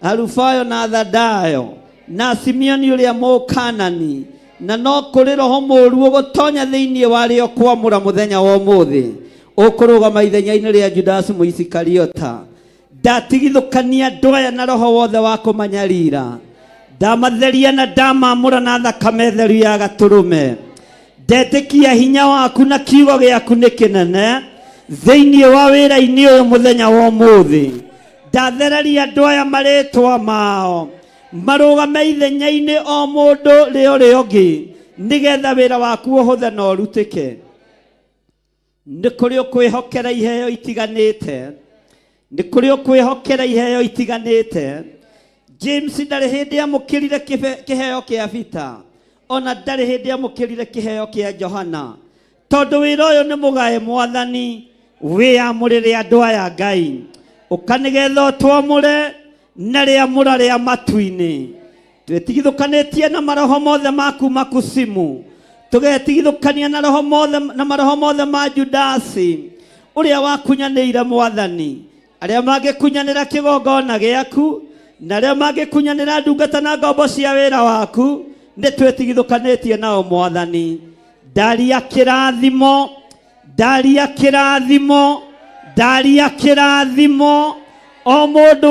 Alufayo na Thadayo, na Simeoni ũrĩa Mũkanani, na no kũrĩ roho mũũru ũgũtonya thĩinĩ warĩo kwamũra mũthenya wa ũmũthĩ, ũkũrũgama ithenya-inĩ rĩa Judasi Mũisikariota. Ndatigithũkania andũ aya na roho wothe wa kũmanyarira, ndamatheria na ndamamũra na thakame theru ya gatũrũme. Ndetĩkia hinya waku na kiugo gĩaku nĩ kĩnene thĩinĩ wa wĩra-inĩ ũyũ mũthenya wa ũmũthĩ. Ndathereria andũ aya marĩtwa mao marũgame ithenya-inĩ o mũndũ rĩ ũrĩa ũngĩ, nĩgetha wĩra waku ũhũthe na ũrutĩke. Nĩ kũrĩ ũkwĩhokera iheo itiganĩte, nĩ kũrĩ ũkwĩhokera iheo itiganĩte. James ndarĩ hĩndĩ amũkĩrire kĩheo kĩa Peter, ona ndarĩ hĩndĩ amũkĩrire kĩheo kĩa Johana, tondũ wĩra ũyũ nĩ mũgae Mwathani, wĩyamũrĩre andũ aya Ngai, ũka nĩgetha ũtwamũre na rĩamũra rĩa matu-inĩ. Twĩtigithũkanĩtie na maroho mothe ma kuma kusimu, tũgetigithũkania na roho mothe na maroho mothe ma Judasi ũrĩa wakunyanĩire Mwathani, arĩa mangĩkunyanĩra kĩgongona gĩaku na arĩa mangĩkunyanĩra ndungata na ngombo cia wĩra waku, nĩ twĩtigithũkanĩtie nao Mwathani. Ndaria kĩrathimo, ndaria kĩrathimo, ndaria kĩrathimo, o mũndũ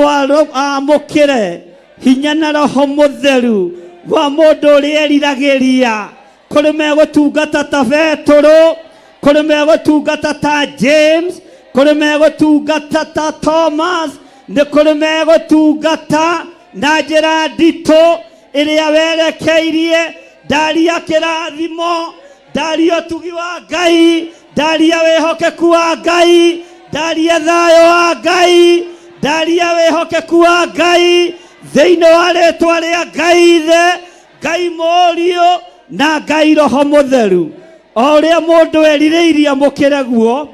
amũkĩre hinya na roho mũtheru wa mũndũ ũrĩa eriragĩria. Kũrĩ megũtungata ta Petũrũ, kũrĩ megũtungata ta James, kũrĩ megũtungata ta Thomas, nĩ kũrĩ megũtungata na njĩra nditũ ĩrĩa werekeirie. Ndaria kĩrathimo, ndaria ũtugi wa Ngai, ndaria wĩhokeku wa Ngai, ndaria thayũ wa Ngai, ndaria wĩhokeku wa Ngai thĩinĩ wa rĩtwa rĩa Ngai Ithe, Ngai Mũriũ na Ngai Roho Mũtheru. O ũrĩa mũndũ erirĩirie amũkĩre guo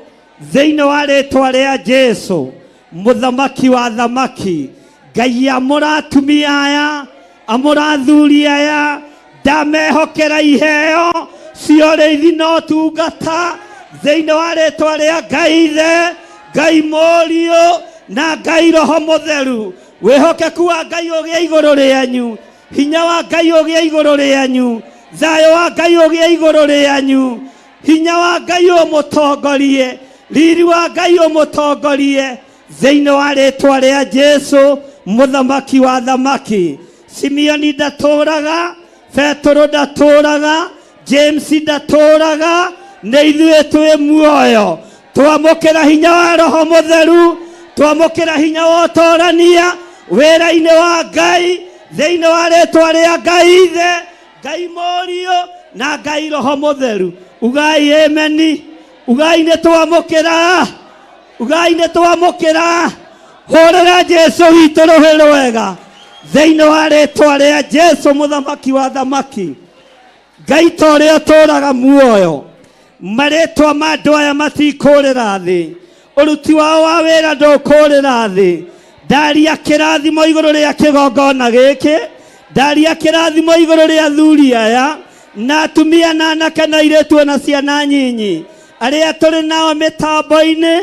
thĩinĩ wa rĩtwa rĩa Jesu, mũthamaki wa thamaki. Ngai amũra atumia aya, amũra athuri aya, ndamehokera iheo cia ũrĩithi na ũtungata thĩinĩ wa rĩtwa rĩa Ngai Ithe, Ngai Mũriũ na Ngai Roho Mũtheru. Wĩhokeku wa Ngai ũgĩe igũrũ rĩanyu, hinya wa Ngai ũgĩe igũrũ rĩanyu, thayũ wa Ngai ũgĩe igũrũ rĩanyu, hinya wa Ngai ũmũtongorie, riri wa Ngai ũmũtongorie thĩinĩ wa rĩtwa rĩa Jesu mũthamaki wa thamaki. Simeoni ndatũraga, Petũrũ ndatũraga, James ndatũraga, nĩ ithuĩ twĩ muoyo. Twamũkĩra hinya wa Roho Mũtheru, twamũkĩra hinya wa ũtorania wĩra-inĩ wa Ngai thĩinĩ wa rĩtwa rĩa Ngai Ithe, Ngai Mũriũ na Ngai Roho Mũtheru. Ugai ameni, ugai nĩ twamũkĩra, ugai nĩ twamũkĩra. Hũrĩra Jesu witũ rũhĩ rwega thĩinĩ wa rĩtwa rĩa Jesu mũthamaki wa thamaki. Ngai ta ũrĩa ũtũũraga muoyo, marĩtwa ma andũ aya matikũrĩra thĩ, ũruti wao wa wĩra ndũkũrĩra thĩ. Ndaria kĩrathimo igũrũ rĩa kĩgongona gĩkĩ, ndaria kĩrathimo igũrũ rĩa athuri aya na atumia na anake na airĩtu na ciana nyinyi arĩa tũrĩ nao mĩtambo-inĩ,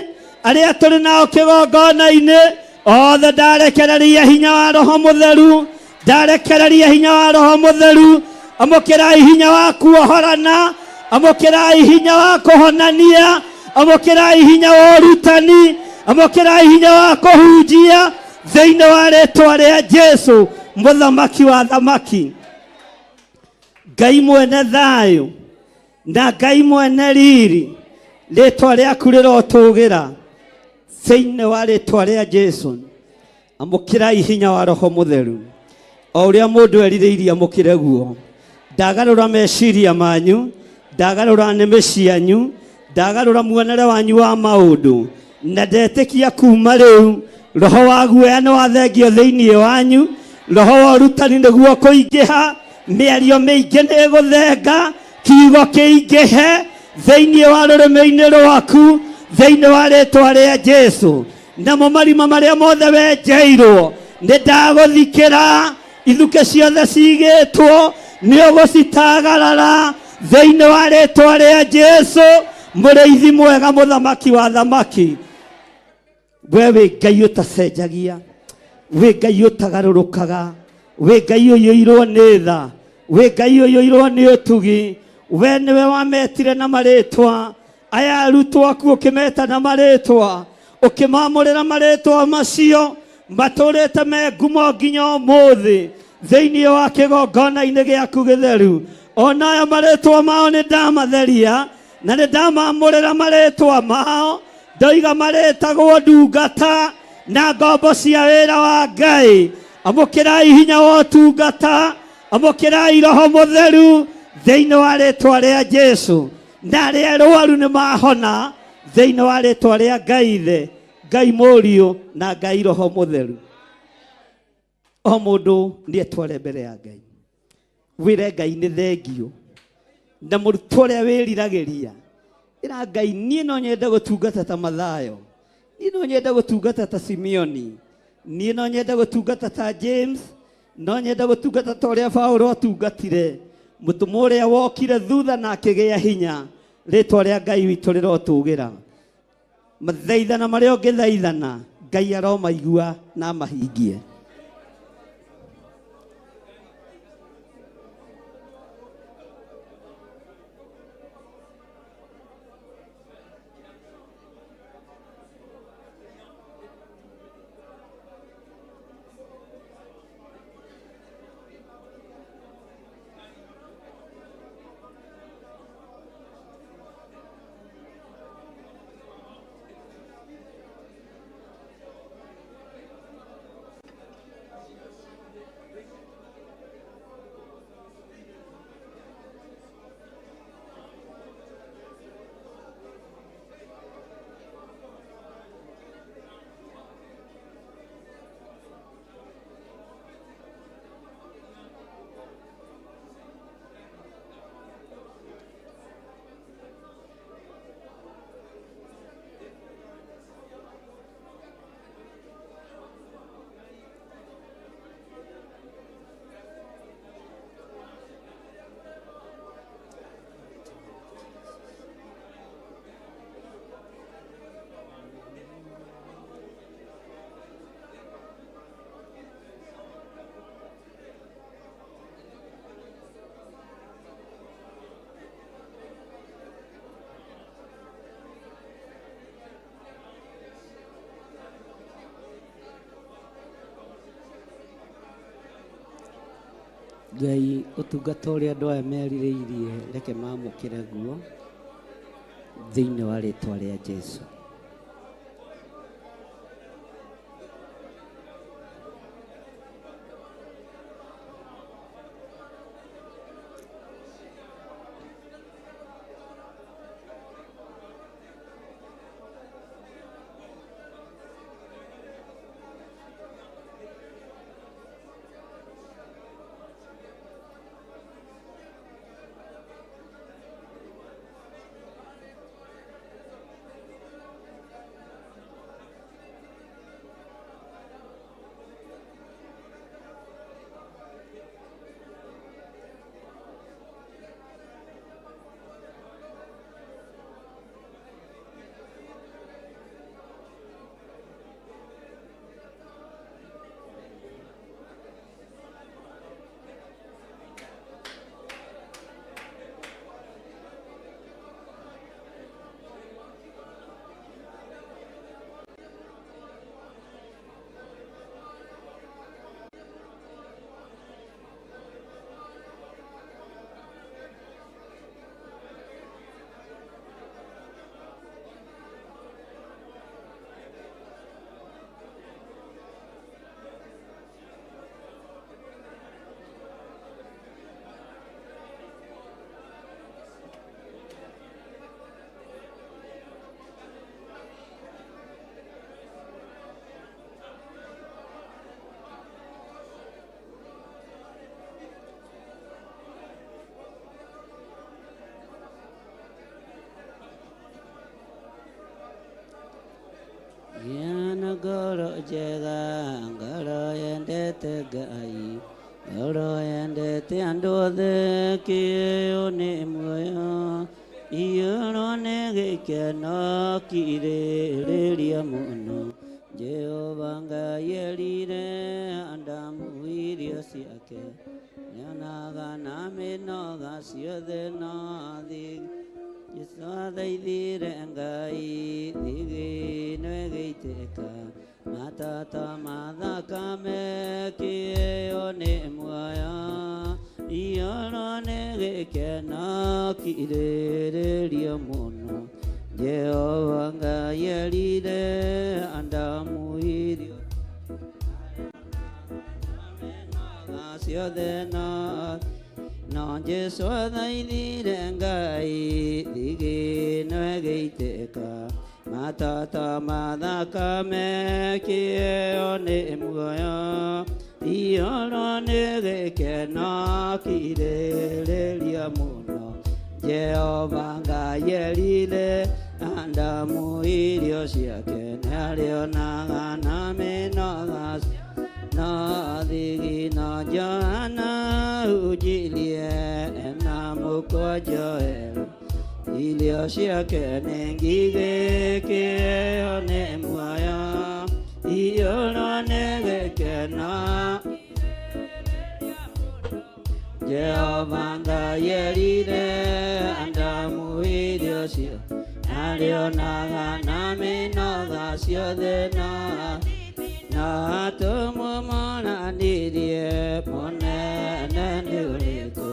arĩa tũrĩ nao kĩgongona-inĩ othe. Ndarekereria hinya wa Roho Mũtheru, ndarekereria hinya wa Roho Mũtheru. Amũkĩrai hinya wa kuohorana, amũkĩrai hinya wa kũhonania, amũkĩrai hinya wa ũrutani, amũkĩrai hinya wa kũhunjia thĩinĩ wa rĩtwa rĩa Jesu mũthamaki wa thamaki. Ngai mwene thayũ na Ngai mwene riri, rĩtwa rĩaku rĩrotũgĩra thĩinĩ wa rĩtwa rĩa Jesu. Amũkĩrai hinya wa Roho Mũtheru o ũrĩa mũndũ erirĩirie, amũkĩre guo. Ndagarũra meciria manyu, ndagarũra nĩmĩ cianyu, ndagarũra muonere wanyu wa maũndũ, na ndetĩkia kuma rĩu roho wa guoya nĩ wathengio thĩinĩ wanyu. Roho wa ũrutani nĩguo kũingĩha, mĩario mĩingĩ nĩ ĩgũthenga, kiugo kĩingĩhe thĩinĩ wa rũrĩmĩ-inĩ rwaku thĩinĩ wa rĩtwa rĩa Jesu. Namo marima marĩa mothe wenjeirwo nĩ ndagũthikĩra, ithukĩ ciothe cigĩtwo nĩ ũgũcitagarara thĩinĩ wa rĩtwa rĩa Jesu. Mũrĩithi mwega, mũthamaki wa thamaki, we wĩ Ngai ũtacenjagia, wĩ Ngai ũtagarũrũkaga, wĩ Ngai ũiyũirwo nĩ tha, wĩ Ngai ũiyũirwo nĩ ũtugi. We nĩwe wametire na marĩtwa aya arutwo aku, ũkĩmeta na marĩtwa, ũkĩmamũrĩra marĩtwa macio matũrĩte me ngumo nginya ũmũthĩ thĩinĩ wa kĩgongona-inĩ gĩaku gĩtheru. Ona aya marĩtwa mao nĩ ndamatheria na nĩ ndamamũrĩra marĩtwa mao, ndoiga marĩtagwo ndungata na ngombo cia wĩra wa Ngai. Amũkĩrai hinya wa ũtungata, amũkĩrai Roho Mũtheru thĩinĩ wa rĩtwa rĩa Jesu, na arĩa arwaru nĩ mahona thĩinĩ wa rĩtwa rĩa Ngai Ithe, Ngai Mũriũ na Ngai Roho Mũtheru. O mũndũ nĩ etware mbere ya Ngai, wĩre Ngai nĩ thengio, na mũrutwo ũrĩa wĩriragĩria, ĩra Ngai niĩ no nyende gũtungata ta Mathayo, niĩ no nyende gũtungata ta Simeoni, niĩ no nyende gũtungata ta James, no nyende gũtungata ta ũrĩa Paulo atungatire, mũtũmwo ũrĩa wokire thutha na akĩgĩa hinya. Rĩtwa rĩa Ngai witũ rĩrotũgĩra. Mathaithana marĩa ũngĩthaithana, Ngai aromaigua na amahingie. Ngai, ũtungata ũrĩa andũ aya merirĩirie, reke mamũkĩre guo thĩinĩ wa rĩtwa rĩa Jesu. Njega, ngoro yendete Ngai, ngoro yendete andũ othe, kĩheo nĩ muoyo, iyũrwo nĩ gĩkeno kirĩrĩria mũno. Jehova Ngai erire Adamu irio ciake, nĩonaga na mĩnoga ciothe no thigi. Jesu athaithire Ngai thigino ĩgĩitĩka, matata ma thakame, kĩheo nĩ muoyo, iyũrwo nĩ gĩkeno kirĩrĩria mũno. Jehova Ngai erire Adamu irio ciothe no Jesu athaithire Ngai thigino ĩgĩitĩka, matata ma thakame, kĩheo nĩ muoyo, iyũrwo nĩ gĩkeno kirĩrĩria mũno. Jehova Ngai erire Adamu irio ciake, nĩarĩonaga na mĩnoga no thigino. Johana hunjirie na mũkwa Joel, irio ciake nĩ ngigĩ, kĩheo nĩ muoyo, iyũrwo nĩ gĩkeno. Jehova Ngai erire Adamu irio ciothe, arĩonaga na mĩnoga ciothe na atũmwo monanirie mũnene nĩ ũrĩkũ.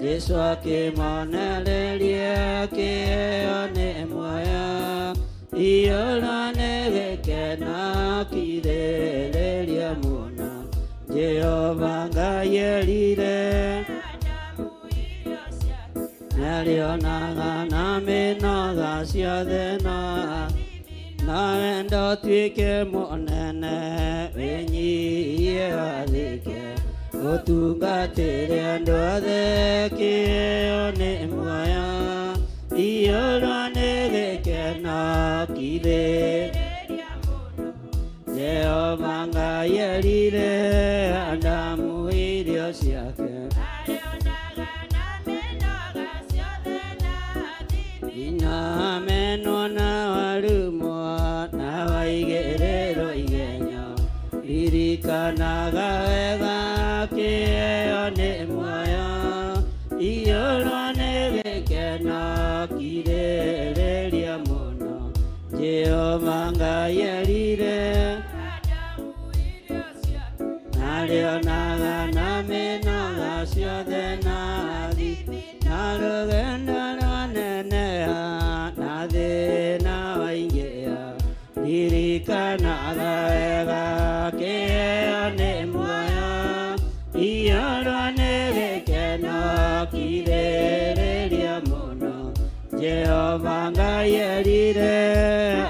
Jesu akĩmonereria kĩheo nĩ muoyo, iyũrwo nĩ gĩkeno kirĩrĩria mũno. Jehova Ngai erire nĩarĩonaga na mĩnoga ciothe na wendo tuĩke mũnene, wĩnyihie wathĩke, ũtungatĩre andũ othe, kĩheo nĩ muoyo, iyũrwo nĩ gĩkeno kirĩ. Jehova Ngai erire Adamu irio ciake, ina menwo na warumwo na waigĩrĩrwo igenyo, ririkanaga wega kĩheo nĩ muoyo, iyũrwo nĩ gĩkeno kirĩrĩria mũno. Jehova Ngai erire arĩonaga na mĩnoga ciothe na rũgendo rwaneneha na thĩna waingĩha, ririkanaga wega kĩheo nĩ muoyo, iyũrwo nĩ gĩkeno kirĩrĩria mũno. Jehova Ngai erire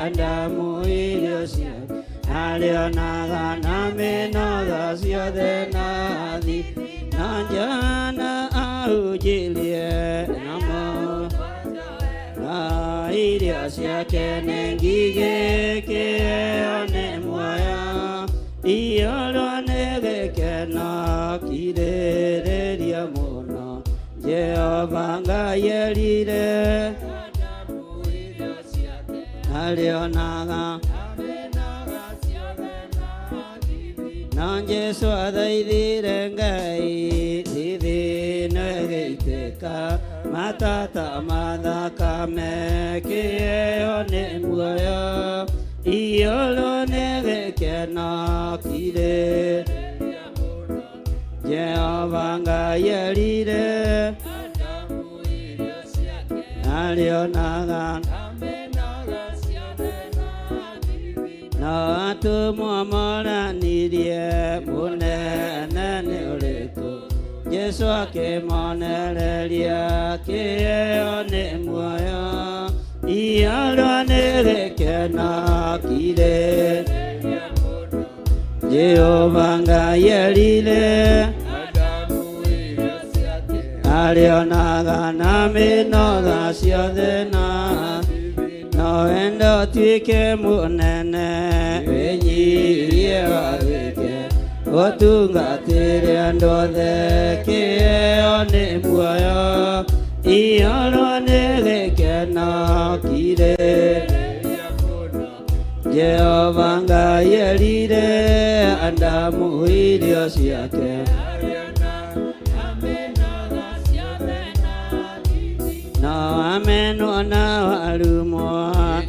Adamu irio ciothe, arĩonaga na mĩnoga ciothe na Johana ahunjirie namo na irio ciake nĩ ngigĩ, kĩheo nĩ muoyo, iyũrwo nĩ gĩkeno kirĩrĩria mũno. Jehova Ngai erire arĩonaga na Jesu athaithire Ngai thithino ĩgĩitĩka, matata ma thakame, kĩheo nĩ muoyo, iyũrwo nĩ gĩkeno kirĩ. Jehova Ngai erire arĩonaga no atũmwo moranirie mũnene nĩ ũrĩkũ. Jesu akĩmonereria kĩheo nĩ muoyo, iyũrwo nĩ gĩkeno kirĩ. Jehova Ngai erire arĩonaga na mĩnoga ciothe no wendo tuĩke mũnene, wĩnyihie. Ũtungatĩre andũ othe kĩheo nĩ muoyo iyũrwo nĩ gĩkeno kirĩrĩria mũno Jehova Ngai erire Adamu irio ciake no amenwo na warumwo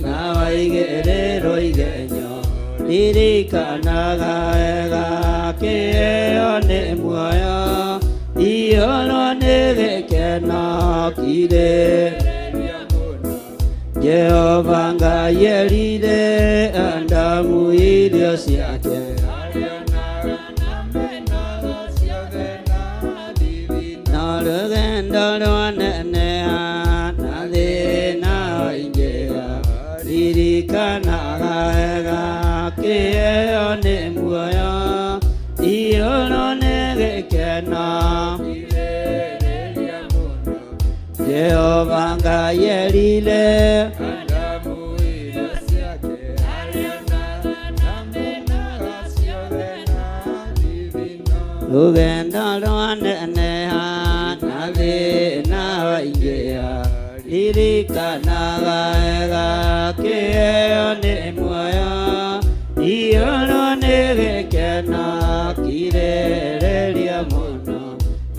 na waigĩrĩrwo igenyo ririkanaga wega kĩheo nĩ muoyo iyũrwo nĩ gĩkeno kirĩrĩria mũno Jehova Ngai erire Adamu irio ciake no rũgendo rwaneneha na thĩna waingĩha ririkanaga wega kĩheo nĩ muoyo iyũrwo nĩ gĩkeno Jehova Ngai erire rũgendo rwaneneha na thĩna waingĩha ririkanaga wega kĩheo nĩ muoyo iyũrwo nĩ gĩkeno kirĩrĩria mũno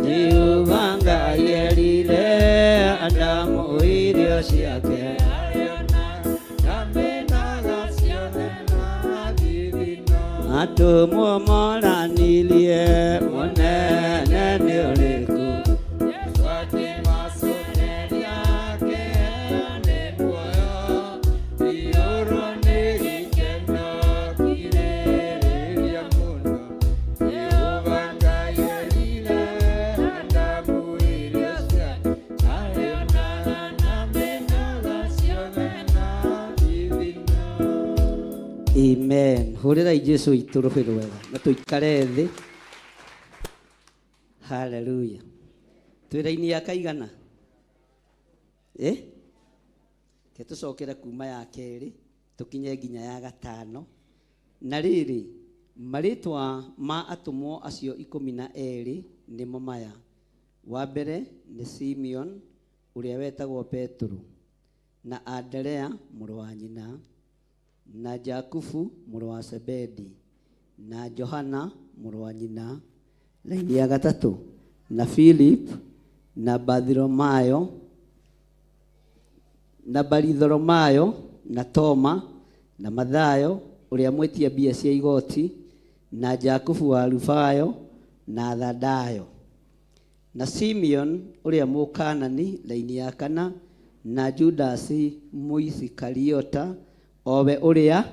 Jehova Ngai erire Adamu irio ciake atũmwo moranirie mũnene nĩ ũrĩkũ Amen. Hũrĩrai Jesu witũ rũhĩ rwega na tũikare thĩ. Haleluya. Twĩ raini ya kaigana? Eh? Ke tũcokere kuma ya kerĩ tũkinye nginya ya gatano. Na rĩrĩ, marĩtwa ma atũmwo acio 12 nĩmo maya. Wa mbere nĩ Simeon ũrĩa wetagwo Petero na Anderea mũrũ wa nyina na Jakubu mũrũ wa Sebedi na Johana mũrũ wa nyina. Laini ya gatatũ na Philip na Bartholomayo na Toma na Mathayo ũrĩa mwĩtia mbia cia igoti na Jakubu wa Alufayo na Thadayo na Simeon ũrĩa Mũkanani. Laini ya kana na Judasi Mũisikariota owe ũrĩa.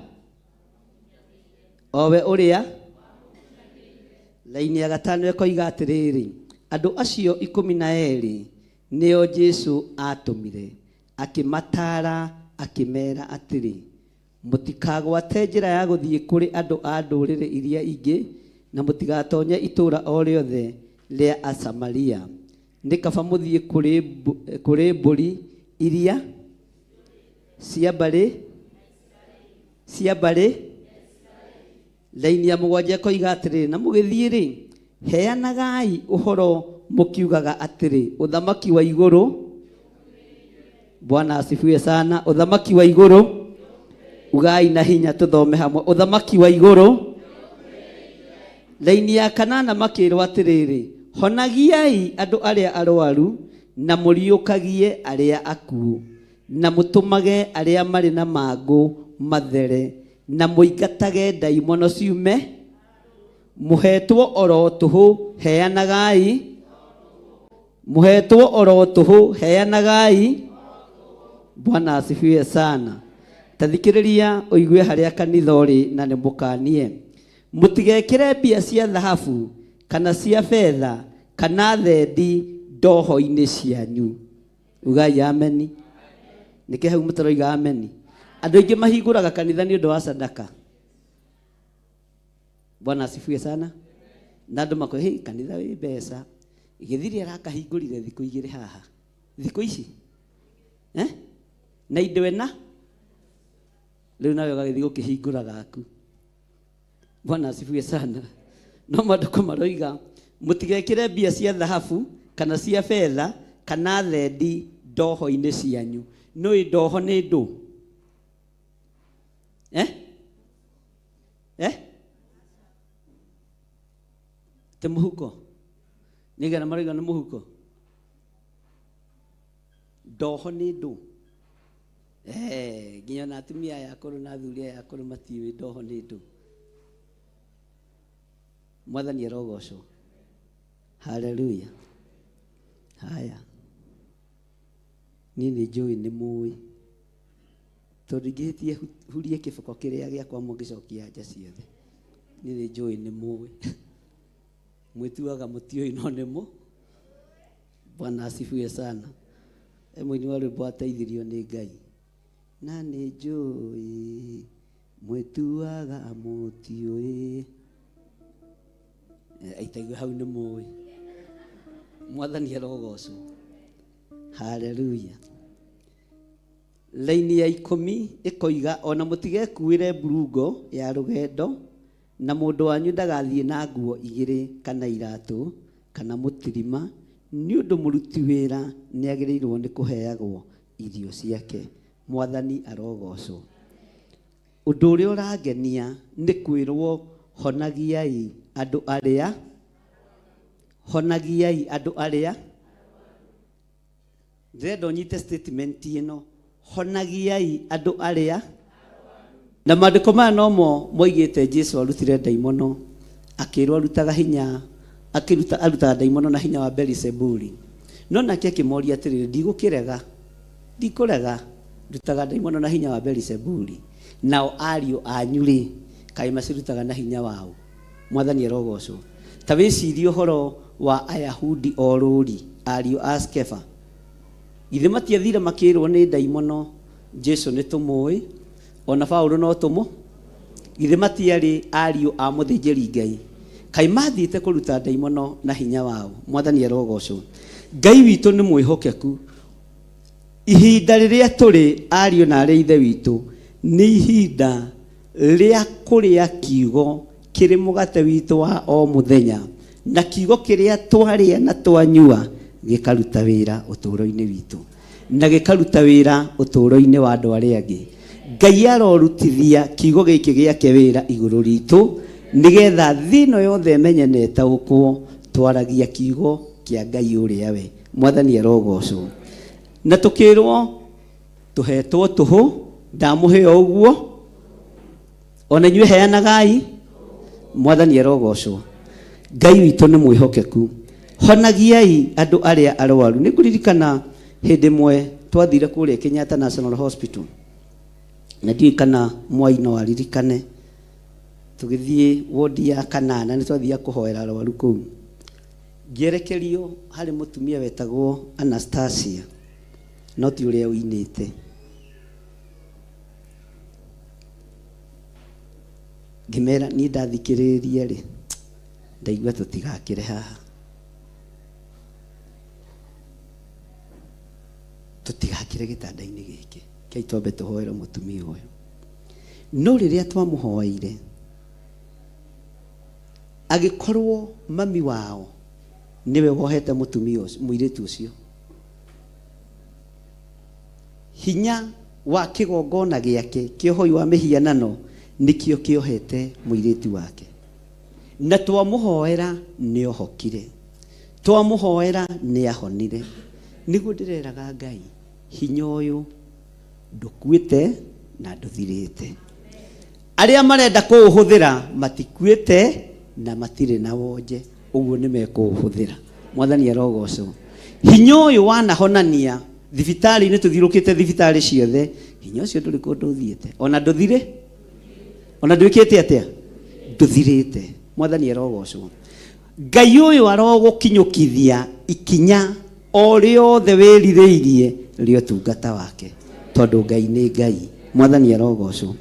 Laini ya gatano ĩkoiga atĩrĩrĩ, andũ acio 12 nĩo Jesu atũmire akĩmataara akĩmera atĩrĩ, mũtikagwate njĩra ya gũthiĩ kũrĩ andũ a ndũrĩrĩ iria ingĩ na mũtigatonye itũũra o rĩothe rĩa Asamaria. Nĩ kaba mũthiĩ kũrĩ mbũri iria cia mbarĩ. Laini ya mũgwanja ĩkoiga atĩrĩrĩ, na mũgĩthiĩ rĩ, heanagai ũhoro mũkiugaga atĩrĩ, ũthamaki wa igũrũ. Bwana asifiwe sana. Ũthamaki wa igũrũ, ugai na hinya tũthome hamwe. Ũthamaki wa igũrũ. Laini ya kanana makĩrwo atĩrĩrĩ, honagiai andũ arĩa arwaru na mũriũkagie arĩa akuũ na mũtũmage arĩa marĩ na mangũ mathere na mũingatage ndaimono ciume. Mũhetwo oro tũhũ heanagai, mũhetwo oro tũhũ heanagai. Bwana asifiwe sana. Tathikĩrĩria ũigue harĩa kanitha ũrĩ na nĩ mũkanie. Mũtigekĩre mbia cia thahabu kana cia betha kana thendi ndoho-inĩ cianyu. Ugai ameni. Nĩkĩ hau mũtaroiga ameni? Andũ aingĩ mahingũraga kanitha nĩ ũndũ wa sadaka. Bwana asifiwe sana. Na andũ makoiga, hey, kanitha wĩ mbeca. Gĩthiri arakahingũrire thikũ igĩrĩ haha. Thikũ ici? Eh? Na indo ĩna? Rĩu nawe ũgagĩthiĩ gũkĩhingũra gaku. Bwana asifiwe sana. No maandĩko maroiga mũtigekĩre mbia cia thahabu kana cia betha kana thendi ndoho-inĩ cianyu. Nĩũĩ ndoho nĩ ndũ? Eh? Eh? Ti mũhuko? Nĩigana maroiga nĩ mũhuko? Ndoho nĩ ndũ? Eh, nginya na atumia aya akũrũ na athuri aya akũrũ matiũĩ ndoho nĩ ndũ. Mwathani arogocwo. Haleluya. Haya, niĩ nĩ njũĩ nĩ mũĩ, tondũ ingĩhĩtie hurie kĩboko kĩrĩa gĩakwa mũngĩcokia anja ciothe. Niĩ nĩ njũĩ nĩ mũĩ, mwĩtuaga mũtiũĩ no nĩ mũ. Bwana asifiwe sana. E mũini wa rwĩmbo ateithirio nĩ Ngai. Na nĩ njũĩ mwĩtuaga mũtiũĩ. Aitaigue hau nĩ mũĩ. Mwathani arogocwo. Haleluya. Laini ya 10 ĩkoiga ona mũtigekuĩre mburungo ya rũgendo, na mũndũ wanyu ndagathiĩ na nguo igĩrĩ kana iratũ kana mũtirima, nĩ ũndũ mũruti wĩra nĩagĩrĩirwo nĩ kũheagwo irio ciake. Mwathani arogocwo. Ũndũ ũrĩa ũrangenia nĩ kwĩrwo honagiai andũ arĩa, honagiai andũ arĩa. Ndĩrenda ũnyite statement ĩno, honagiai andũ arĩa. Na maandĩko maya nomo moigĩte Jesu arutire ndaimono, akĩrwo arutaga hinya, akĩruta, arutaga ndaimono na hinya wa Beelzebuli. No nake akĩmoria atĩrĩrĩ, ndigũkĩrega, ndikũrega, ndutaga ndaimono na hinya wa Beelzebuli. Nao ariũ anyu rĩ, kaĩ macirutaga na hinya wao? Mwathani arogocwo. Ta wĩcirie ũhoro wa Ayahudi o rũri, ariũ a Skefa. Githĩ matiathire makĩrwo nĩ ndaimono, Jesu nĩ tũmũĩ, ona Paulo no tũmũ? Githĩ matiarĩ ariũ a mũthĩnjĩri Ngai? Kaĩ mathiĩte kũruta ndaimono na hinya wao? Mwathani arogocwo. Ngai witũ nĩ mwĩhokeku. Ihinda rĩrĩa tũrĩ ariũ na arĩ ithe witũ nĩ ihinda rĩa kũrĩa kiugo kĩrĩ mũgate witũ wa o mũthenya, na kiugo kĩrĩa twarĩa na twanyua gĩkaruta wĩra ũtũũro-inĩ witũ na gĩkaruta wĩra ũtũũro-inĩ wa andũ arĩa angĩ. Ngai arorutithia kiugo gĩkĩ gĩake wĩra igũrũ ritũ, nĩgetha thĩ ĩno yothe ĩmenye na ĩtaũkwo twaragia kiugo kĩa Ngai ũrĩa we. Mwathani arogocwo. Na tũkĩrwo tũhetwo tũhũ, ndamũhe o ũguo, ona inyuĩ heanagai. Mwathani arogocwo. Ngai witũ nĩ mwĩhokeku. Honagiai andũ arĩa arwaru. Nĩ ngũririkana hĩndĩ ĩmwe twathire kũrĩa Kenyatta National Hospital, na ndiũĩ kana Mwai no aririkane, tũgĩthiĩ wodi ya kanana, nĩ twathiaga kũhoera arwaru kũu. Ngĩerekerio harĩ mũtumia wetagwo Anastasia, no ti ũrĩa ũinĩte. Ngĩmera niĩ ndathikĩrĩria rĩ, ndaigua tũtigakĩre haha, tũtigakĩre gĩtanda-inĩ gĩkĩ, kĩai twambe tũhoere mũtumia ũyũ. No rĩrĩa twamũhoeire, agĩkorwo mami wao nĩwe wohete mũtumia ũcio, mũirĩtu ũcio. Hinya wa kĩgongona gĩake kĩa ũhoi wa mĩhianano nĩkĩo kĩohete mũirĩtu wake. Na twamũhoera nĩohokire, twamũhoera nĩahonire. Nĩguo ndĩreraga Ngai, hinya ũyũ ndũkuĩte na ndũthirĩte. Arĩa marenda kũũhũthĩra matikuĩte na matirĩ na wonje, ũguo nĩ mekũũhũthĩra. Mwathani arogocwo. Hinya ũyũ wanahonania thibitarĩ-inĩ, tũthiũrũkĩte thibitarĩ ciothe, hinya ũcio ndũrĩ kũndũ ũthiĩte, ona ndũthirĩ, ona ndwĩkĩte atĩa, ndũthirĩte. Mwathani arogocwo. Ngai ũyũ arogũkinyũkithia ikinya o rĩothe wĩrirĩirie rĩa ũtungata wake, tondũ Ngai nĩ Ngai. Mwathani arogocwo.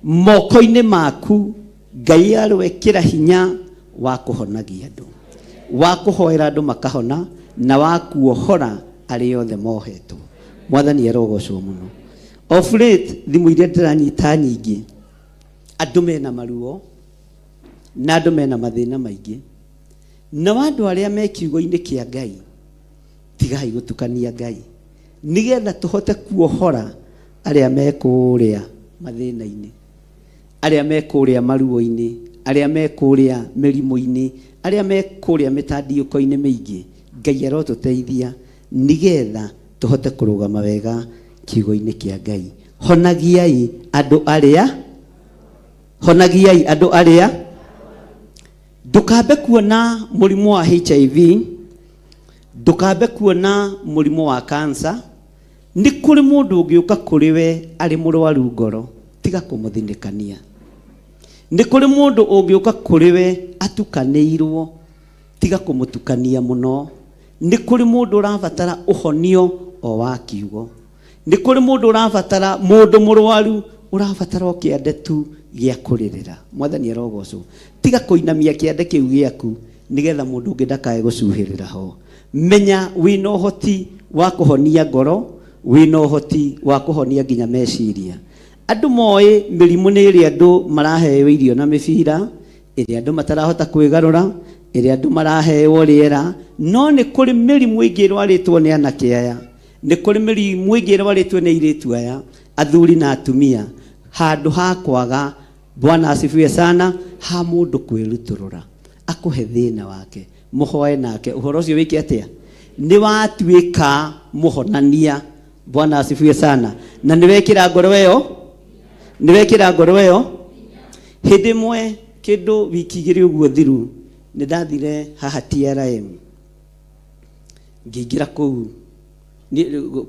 Moko-inĩ maku Ngai arwekĩra hinya wa kũhonagia andũ, wa kũhoera andũ makahona, na wa kuohora arĩa othe mohetwo. Mwathani arogocwo mũno. Of late thimũ iria ndĩranyita nyingĩ, andũ mena maruo, Na andũ mena mathĩna maingĩ. Nao andũ arĩa me kiugo-inĩ kĩa Ngai, tigai gũtukania Ngai, nĩgetha tũhote kuohora arĩa me kũrĩa mathĩna-inĩ, arĩa me kũrĩa maruo-inĩ, arĩa me kũrĩa mĩrimũ-inĩ, arĩa me kũrĩa mĩtandiũko-inĩ mĩingĩ. Ngai arotũteithia nĩgetha tũhote kũrũgama wega kiugo-inĩ kĩa Ngai. Honagiai andũ arĩa, honagiai andũ arĩa. Ndũkambe kuona mũrimũ wa HIV, ndũkambe kuona mũrimũ wa cancer. Nĩ kũrĩ mũndũ ũngĩũka kũrĩ we arĩ mũrwaru ngoro, tiga kũmũthinĩkania. Nĩ kũrĩ mũndũ ũngĩũka kũrĩ we atukanĩirwo, tiga kũmũtukania mũno. Nĩ kũrĩ mũndũ ũrabatara ũhonio o wa kiugo. Nĩ kũrĩ mũndũ ũrabatara, mũndũ mũrwaru ũrabatara o kĩande tu gĩa kũrĩrĩra. Mwathani arogocwo. Tiga kũinamia kĩande kĩu gĩaku nĩgetha mũndũ ũngĩ ndakae gũcuhĩrĩra ho. Menya wĩna ũhoti wa kũhonia ngoro, wĩna ũhoti wa kũhonia nginya meciria. Andũ moĩ mĩrimũ nĩ ĩrĩa andũ maraheo irio na mĩbira, ĩrĩa andũ matarahota kwĩgarũra, ĩrĩa andũ maraheo rĩera, no nĩ kũrĩ mĩrimũ ĩngĩ ĩrwarĩtwo nĩ anake aya, nĩ kũrĩ mĩrimũ ĩngĩ ĩrwarĩtwo nĩ airĩtu aya, athuri na atumia, handũ ha kwaga, Bwana asifiwe sana, ha mũndũ kwĩrutũrũra akũhe thĩna wake, mũhoe nake ũhoro ũcio wĩke atĩa, nĩ watuĩka mũhonania. Bwana asifiwe sana. Na nĩ wekĩra ngoro ĩyo, nĩ wekĩra ngoro ĩyo. Hĩndĩ ĩmwe kĩndũ wiki igĩrĩ ũguo thiru, nĩ ndathire haha TRM, ngĩingĩra kũu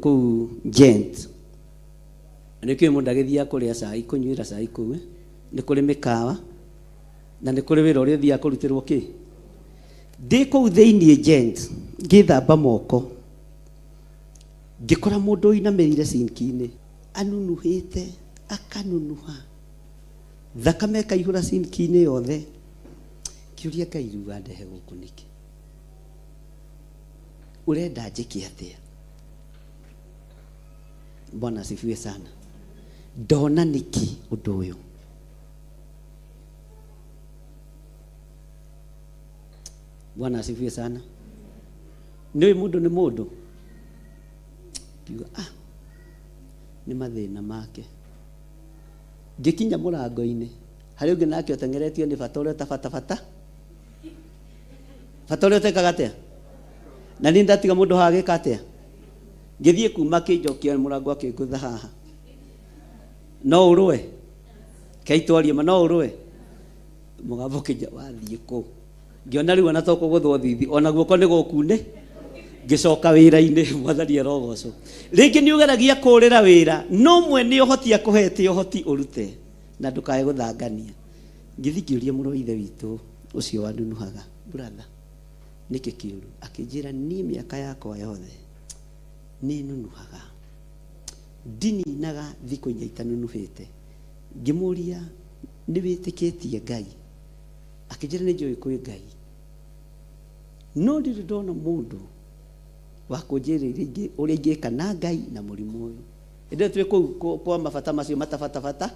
kũu Gent. Nĩkĩo mũndũ agĩthiaga kũrĩa cai, kũnyuĩra cai kũu, nĩ kũrĩ mĩkawa na nĩ kũrĩ wĩra ũrĩa ũthiaga kũrutĩrwo kĩ. Ndĩ kũu thĩiniĩ Gent, ngĩthamba moko, ngĩkora mũndũ ũinamĩrĩire sinki-inĩ, anunuhĩte, akanunuha, thakame ĩkaihũra sinki-inĩ yothe. Ngĩũria Ngai, rĩu wandehe gũkũ nĩkĩ? Ũrenda njĩke atĩa? Bwana asifiwe sana. Ndona nĩkĩ ũndũ ũyũ? Bwana asifiwe sana. Nĩũĩ mũndũ nĩ mũndũ. Ngiuga, ah, nĩ mathĩna make. Ngĩkinya mũrango-inĩ, harĩ ũngĩ nake ũteng'eretio nĩ bata ũrĩa ũtabata bata. Bata ũrĩa ũtekaga atĩa? Na niĩ ndatiga mũndũ haha agĩka atĩa? Ngĩthiĩ kuma akĩnjokia mũrango akĩngũtha haha. No ũrũe? Kei twarie ma, no ũrũe? Mũgambo ũkĩnja, wathiĩ kũ? Ngĩona rĩu ona to kũgũthwo thithi, ona guoko nĩ gũkune. Ngĩcoka wĩra-inĩ, Mwathani arogocwo. Rĩngĩ nĩ ũgeragia kũrĩra wĩra, no mwene ũhoti akũhete ũhoti ũrute, na ndũkae gũthangania. Ngĩthiĩ ngĩũria mũrũ wa ithe witũ ũcio wanunuhaga, brother, nĩkĩ kĩũru? Akĩnjĩra, niĩ mĩaka yakwa yothe nĩ nunuhaga, ndininaga thikũ inya itanunuhĩte. Ngĩmũria, nĩ wĩtĩkĩtie Ngai? Akĩnjĩra, nĩ njũĩ kwĩ Ngai, no ndirĩ ndona mũndũ wa kũnjĩra ũrĩa ingĩka na Ngai na mũrimũ ũyũ. Hĩndĩ ĩyo twĩ kũu kwa mabata macio matabatabata,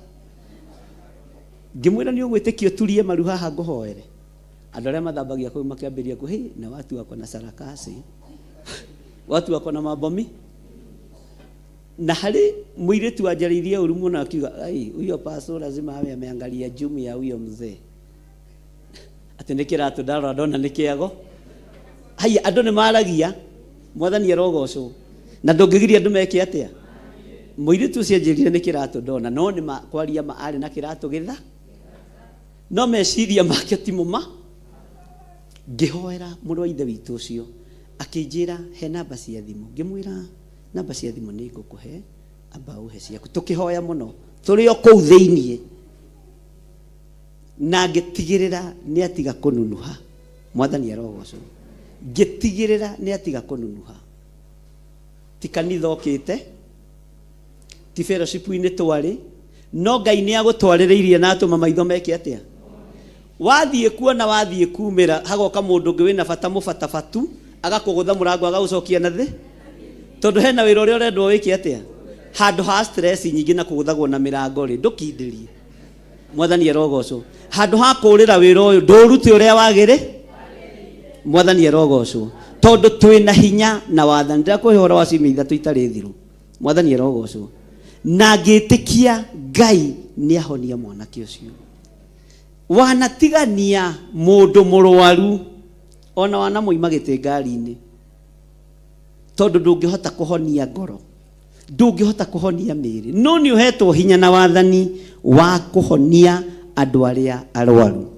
ngĩmwĩra, nĩ ũgwĩtĩkia ũturie maru haha ngũhoere? Andũ arĩa mathambagia kũu makĩambĩrĩria kũ, hey, na watu wako na sarakasi, watu wako na mambo mi. Na harĩ mũirĩtu wanjarĩirie ũru mũno akiuga, ai, huyo pastor lazima awe ameangalia jumu ya huyo mzee. Atĩ nĩ kĩratũ ndarora ndona nĩ kĩago. Haiya, andũ nĩ maragia, Mwathani arogocwo. Na ndũngĩgiria andũ meke atĩa? Mũirĩtu ũcio anjĩrire nĩ kĩratũ ndona, no nĩ ma, kwaria ma arĩ na kĩratũ gĩtha. No meciria make ti mũma. Ngĩhoera mũrũ wa ithe witũ ũcio, akĩnjĩra he namba cia thimũ. Ngĩmwĩra namba cia thimũ nĩ ngũkũhe, amba ũhe ciaku. Tũkĩhoya mũno, tũrĩ o kũu thĩiniĩ. Na ngĩtigĩrĩra nĩ atiga kũnunuha. Mwathani arogocwo. Ngĩtigĩrĩra nĩ atiga kũnunuha. Ti kanitha okĩte, ti fellowship-inĩ twarĩ, no Ngai nĩ agũtwarĩrĩirie na atũma maitho meke atĩa? Wathiĩ kuona, wathiĩ kumĩra, hagoka mũndũ ũngĩ wĩna bata mũbatabatu, agakũgũtha mũrango agagũcokia na thĩ. Tondũ hena wĩra ũrĩa ũrendwo wĩke atĩa? Handũ ha stress nyingĩ na kũgũthagwo na mĩrango rĩ, ndũkindĩrie. Mwathani arogocwo. Handũ ha kũũrĩra wĩra ũyũ ndũrute ũrĩa wagĩrĩ. Mwathani arogocwo. Tondũ twĩna hinya na wathani. Ndĩrakũhe ũhoro wa ciumia ithatũ itarĩ thiru. Mwathani arogocwo. Na ngĩtĩkia Ngai nĩ ahonia mwanake ũcio. Wanatigania mũndũ mũrwaru ona wanamũima gĩtĩ ngari-inĩ, tondũ ndũngĩhota kũhonia ngoro, ndũngĩhota kũhonia mĩĩrĩ, no nĩ ũhetwo hinya na wathani wa kũhonia andũ arĩa arwaru.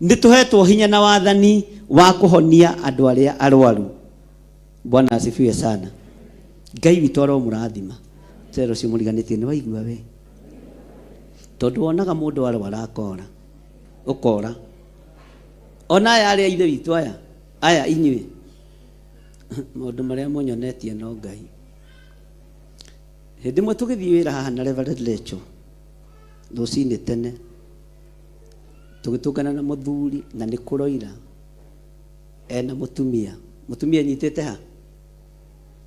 Nĩ tũhetwo hinya na wathani wa kũhonia andũ arĩa arwaru. Bwana asifiwe sana. Ngai witũ aromũrathima. Tero ũcio mũriganĩtie nĩ waigua we, tondũ wonaga mũndũ arwara akora, ũkora. Ona aya arĩa ithe witũ aya, aya inyuĩ, maũndũ marĩa mũnyonetie no Ngai. Hĩndĩ ĩmwe tũgĩthiĩ wĩra haha na Reverend Lecho rũcinĩ tene, tũgĩtũngana na mũthuri na nĩ kũroira ena mũtumia. Mũtumia enyitĩte ha?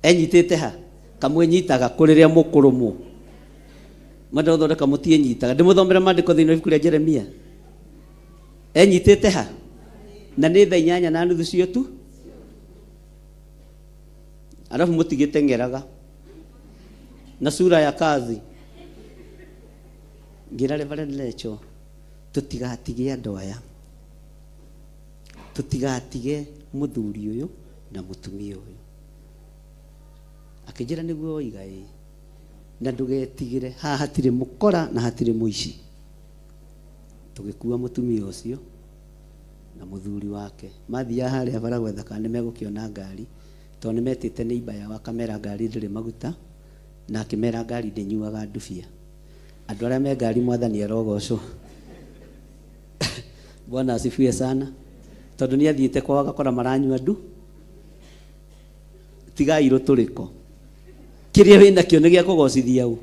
Enyitĩte ha? Kamwĩnyitaga kũ rĩrĩa mũkũrũmwo? Mwenda gũthondeka mũtiĩnyitaga. Ndĩmũthomere maandĩko thĩinĩ wa ibuku rĩa Jeremia. Enyitĩte ha? Na nĩ thaa inyanya na nuthu cio tu. Alafu mũtigĩteng'eraga na sura ya kazi. Ngĩra Reverend Lecho, tũtigatige andũ aya, tũtigatige mũthuri ũyũ na mũtumia ũyũ. Akĩnjĩra nĩguo woiga ĩĩ, na ndũgetigĩre, haha hatirĩ mũkora na hatirĩ mũici. Tũgĩkua mũtumia ũcio na mũthuri wake. Mathiaga harĩa bara gwetha kana nĩ megũkĩona ngari, tondũ nĩ metĩte neighbor yao akamera ngari ndĩrĩ maguta, na akĩmera ngari ndĩnyuaga ndubia. Andũ arĩa me ngari mwathani arogocwo. Bwana asifiwe sana. Tondũ nĩ athiĩte kwao agakora maranyua ndu. Tigai rũtũrĩko. Kĩrĩa wĩnakĩo nĩ gĩa kũgocithia ũ.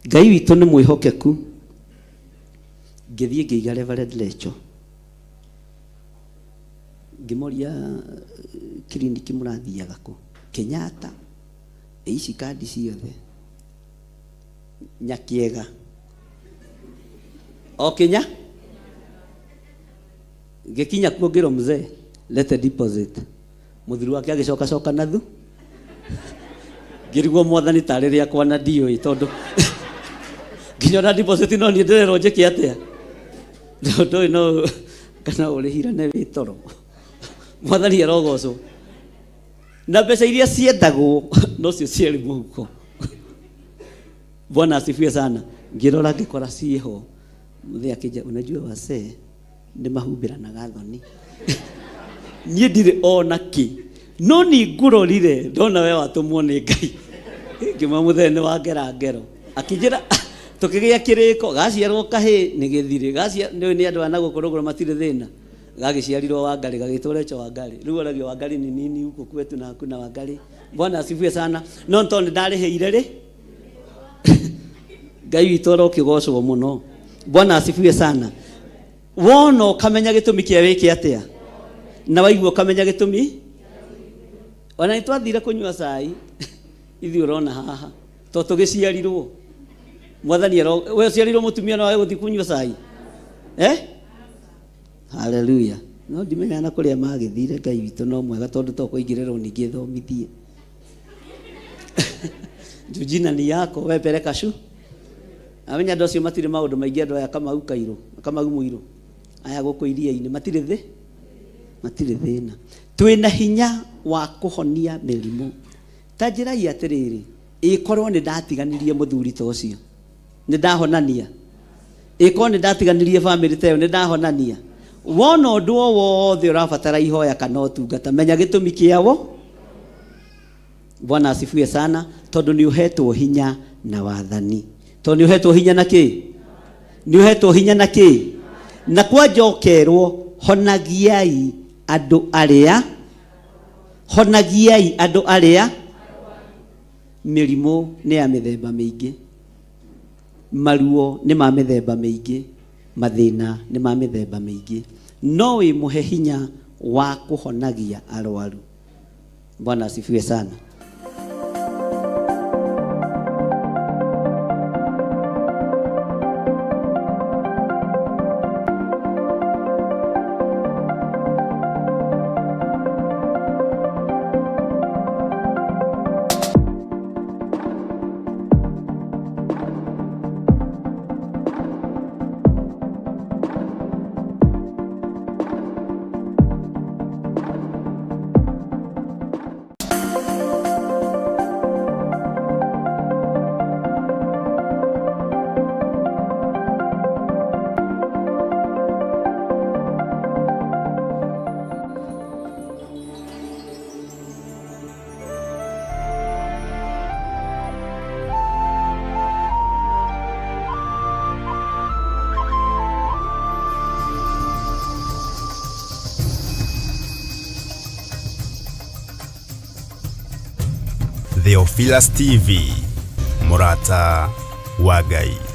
Ngai witũ nĩ mwĩhokeku. Ngĩthiĩ ngĩiga Reverend Lecho. Ngĩmoria kiriniki mũrathiaga kũ? Kenyatta. Ĩ ici kandi ciothe. Nyakiega. O Kenya? Ngĩkinya kuo ngĩrwo mzee, lete deposit. Mũthuri wake agĩcoka coka na thu. Ngĩrigwo mwathani tarĩ rĩakwa na ndiũĩ tondũ nginya ona deposit no niĩ ndĩrerwo njĩke atĩa. Ndũĩ no kana ũrĩhirane wĩ toro. Mwathani arogocwo. Na mbeca iria ciendagwo nocio ciarĩ mũhuko. Bwana asifiwe sana. Ngĩrora ngĩkora ciĩho. Mũthee akĩnjĩra, unajua wasee nĩ mahumbĩranaga thoni. Niĩ ndirĩ ona kĩ. No nĩ ngũrorire ndona we watũmwo nĩ Ngai. Ngĩmwĩra mũthee nĩ wangera ngero. Akĩnjĩra tũkĩgĩa kĩrĩko, gaciarwo kahĩĩ nĩ gĩthirĩ. Nĩ nĩ andũ a na gũkũ rũgũrũ matirĩ thĩna. Gagĩciarirwo Wangari, gagĩtwo Recho Wangari. Rĩu oragio Wangari ni nini huko kwetu na hakuna Wangari. Bwana asifiwe sana. No tondũ nĩ ndarĩhĩire rĩ, Ngai witũ arokĩgocwo mũno. Bwana asifiwe sana. Wona ũkamenya gĩtũmi kĩa wĩke atĩa, na waigua ũkamenya gĩtũmi. Ona nĩ twathire kũnyua cai ithuĩ ũrona haha to tũgĩciarirwo. Mwathani aro, we ũciarirwo mũtumia no wage gũthiĩ kũnyua cai? Eh? Haleluya. No ndimenyaga na kũrĩa magĩthire. Ngai witũ no mwega tondũ to kũingĩrĩrwo ningĩ thomithie. Juu jina ni yako, we peleka shu. Amenya andũ acio matirĩ maũndũ maingĩ, andũ aya Kamau Kairũ, Kamau Mũirũ, aya gũkũ iria-inĩ matirĩ thĩ, matirĩ thĩna. Twĩna hinya wa kũhonia mĩrimũ. Ta njĩrai atĩrĩrĩ, ĩkorwo nĩ ndatiganirie mũthuri ta ũcio, nĩ ndahonania? Ĩkorwo nĩ ndatiganirie bamĩrĩ ta ĩyo, nĩ ndahonania? Wona ũndũ o wothe ũrabatara ihoya kana ũtungata, menya gĩtũmi kĩawo. Bwana asifiwe sana. Tondũ nĩ ũhetwo hinya na wathani. Tondũ nĩ ũhetwo hinya na kĩ? Nĩ ũhetwo hinya na kĩ? Na kwa njokerwo, honagiai andũ arĩa, honagiai andũ arĩa. Mĩrimũ nĩ ya mĩthemba mĩingĩ, maruo nĩ ma mĩthemba mĩingĩ, mathĩna nĩ ma mĩthemba mĩingĩ, no wĩ mũhe hinya wa kũhonagia arwaru. Bwana asifiwe sana. Theophilus TV, mũrata wa Ngai.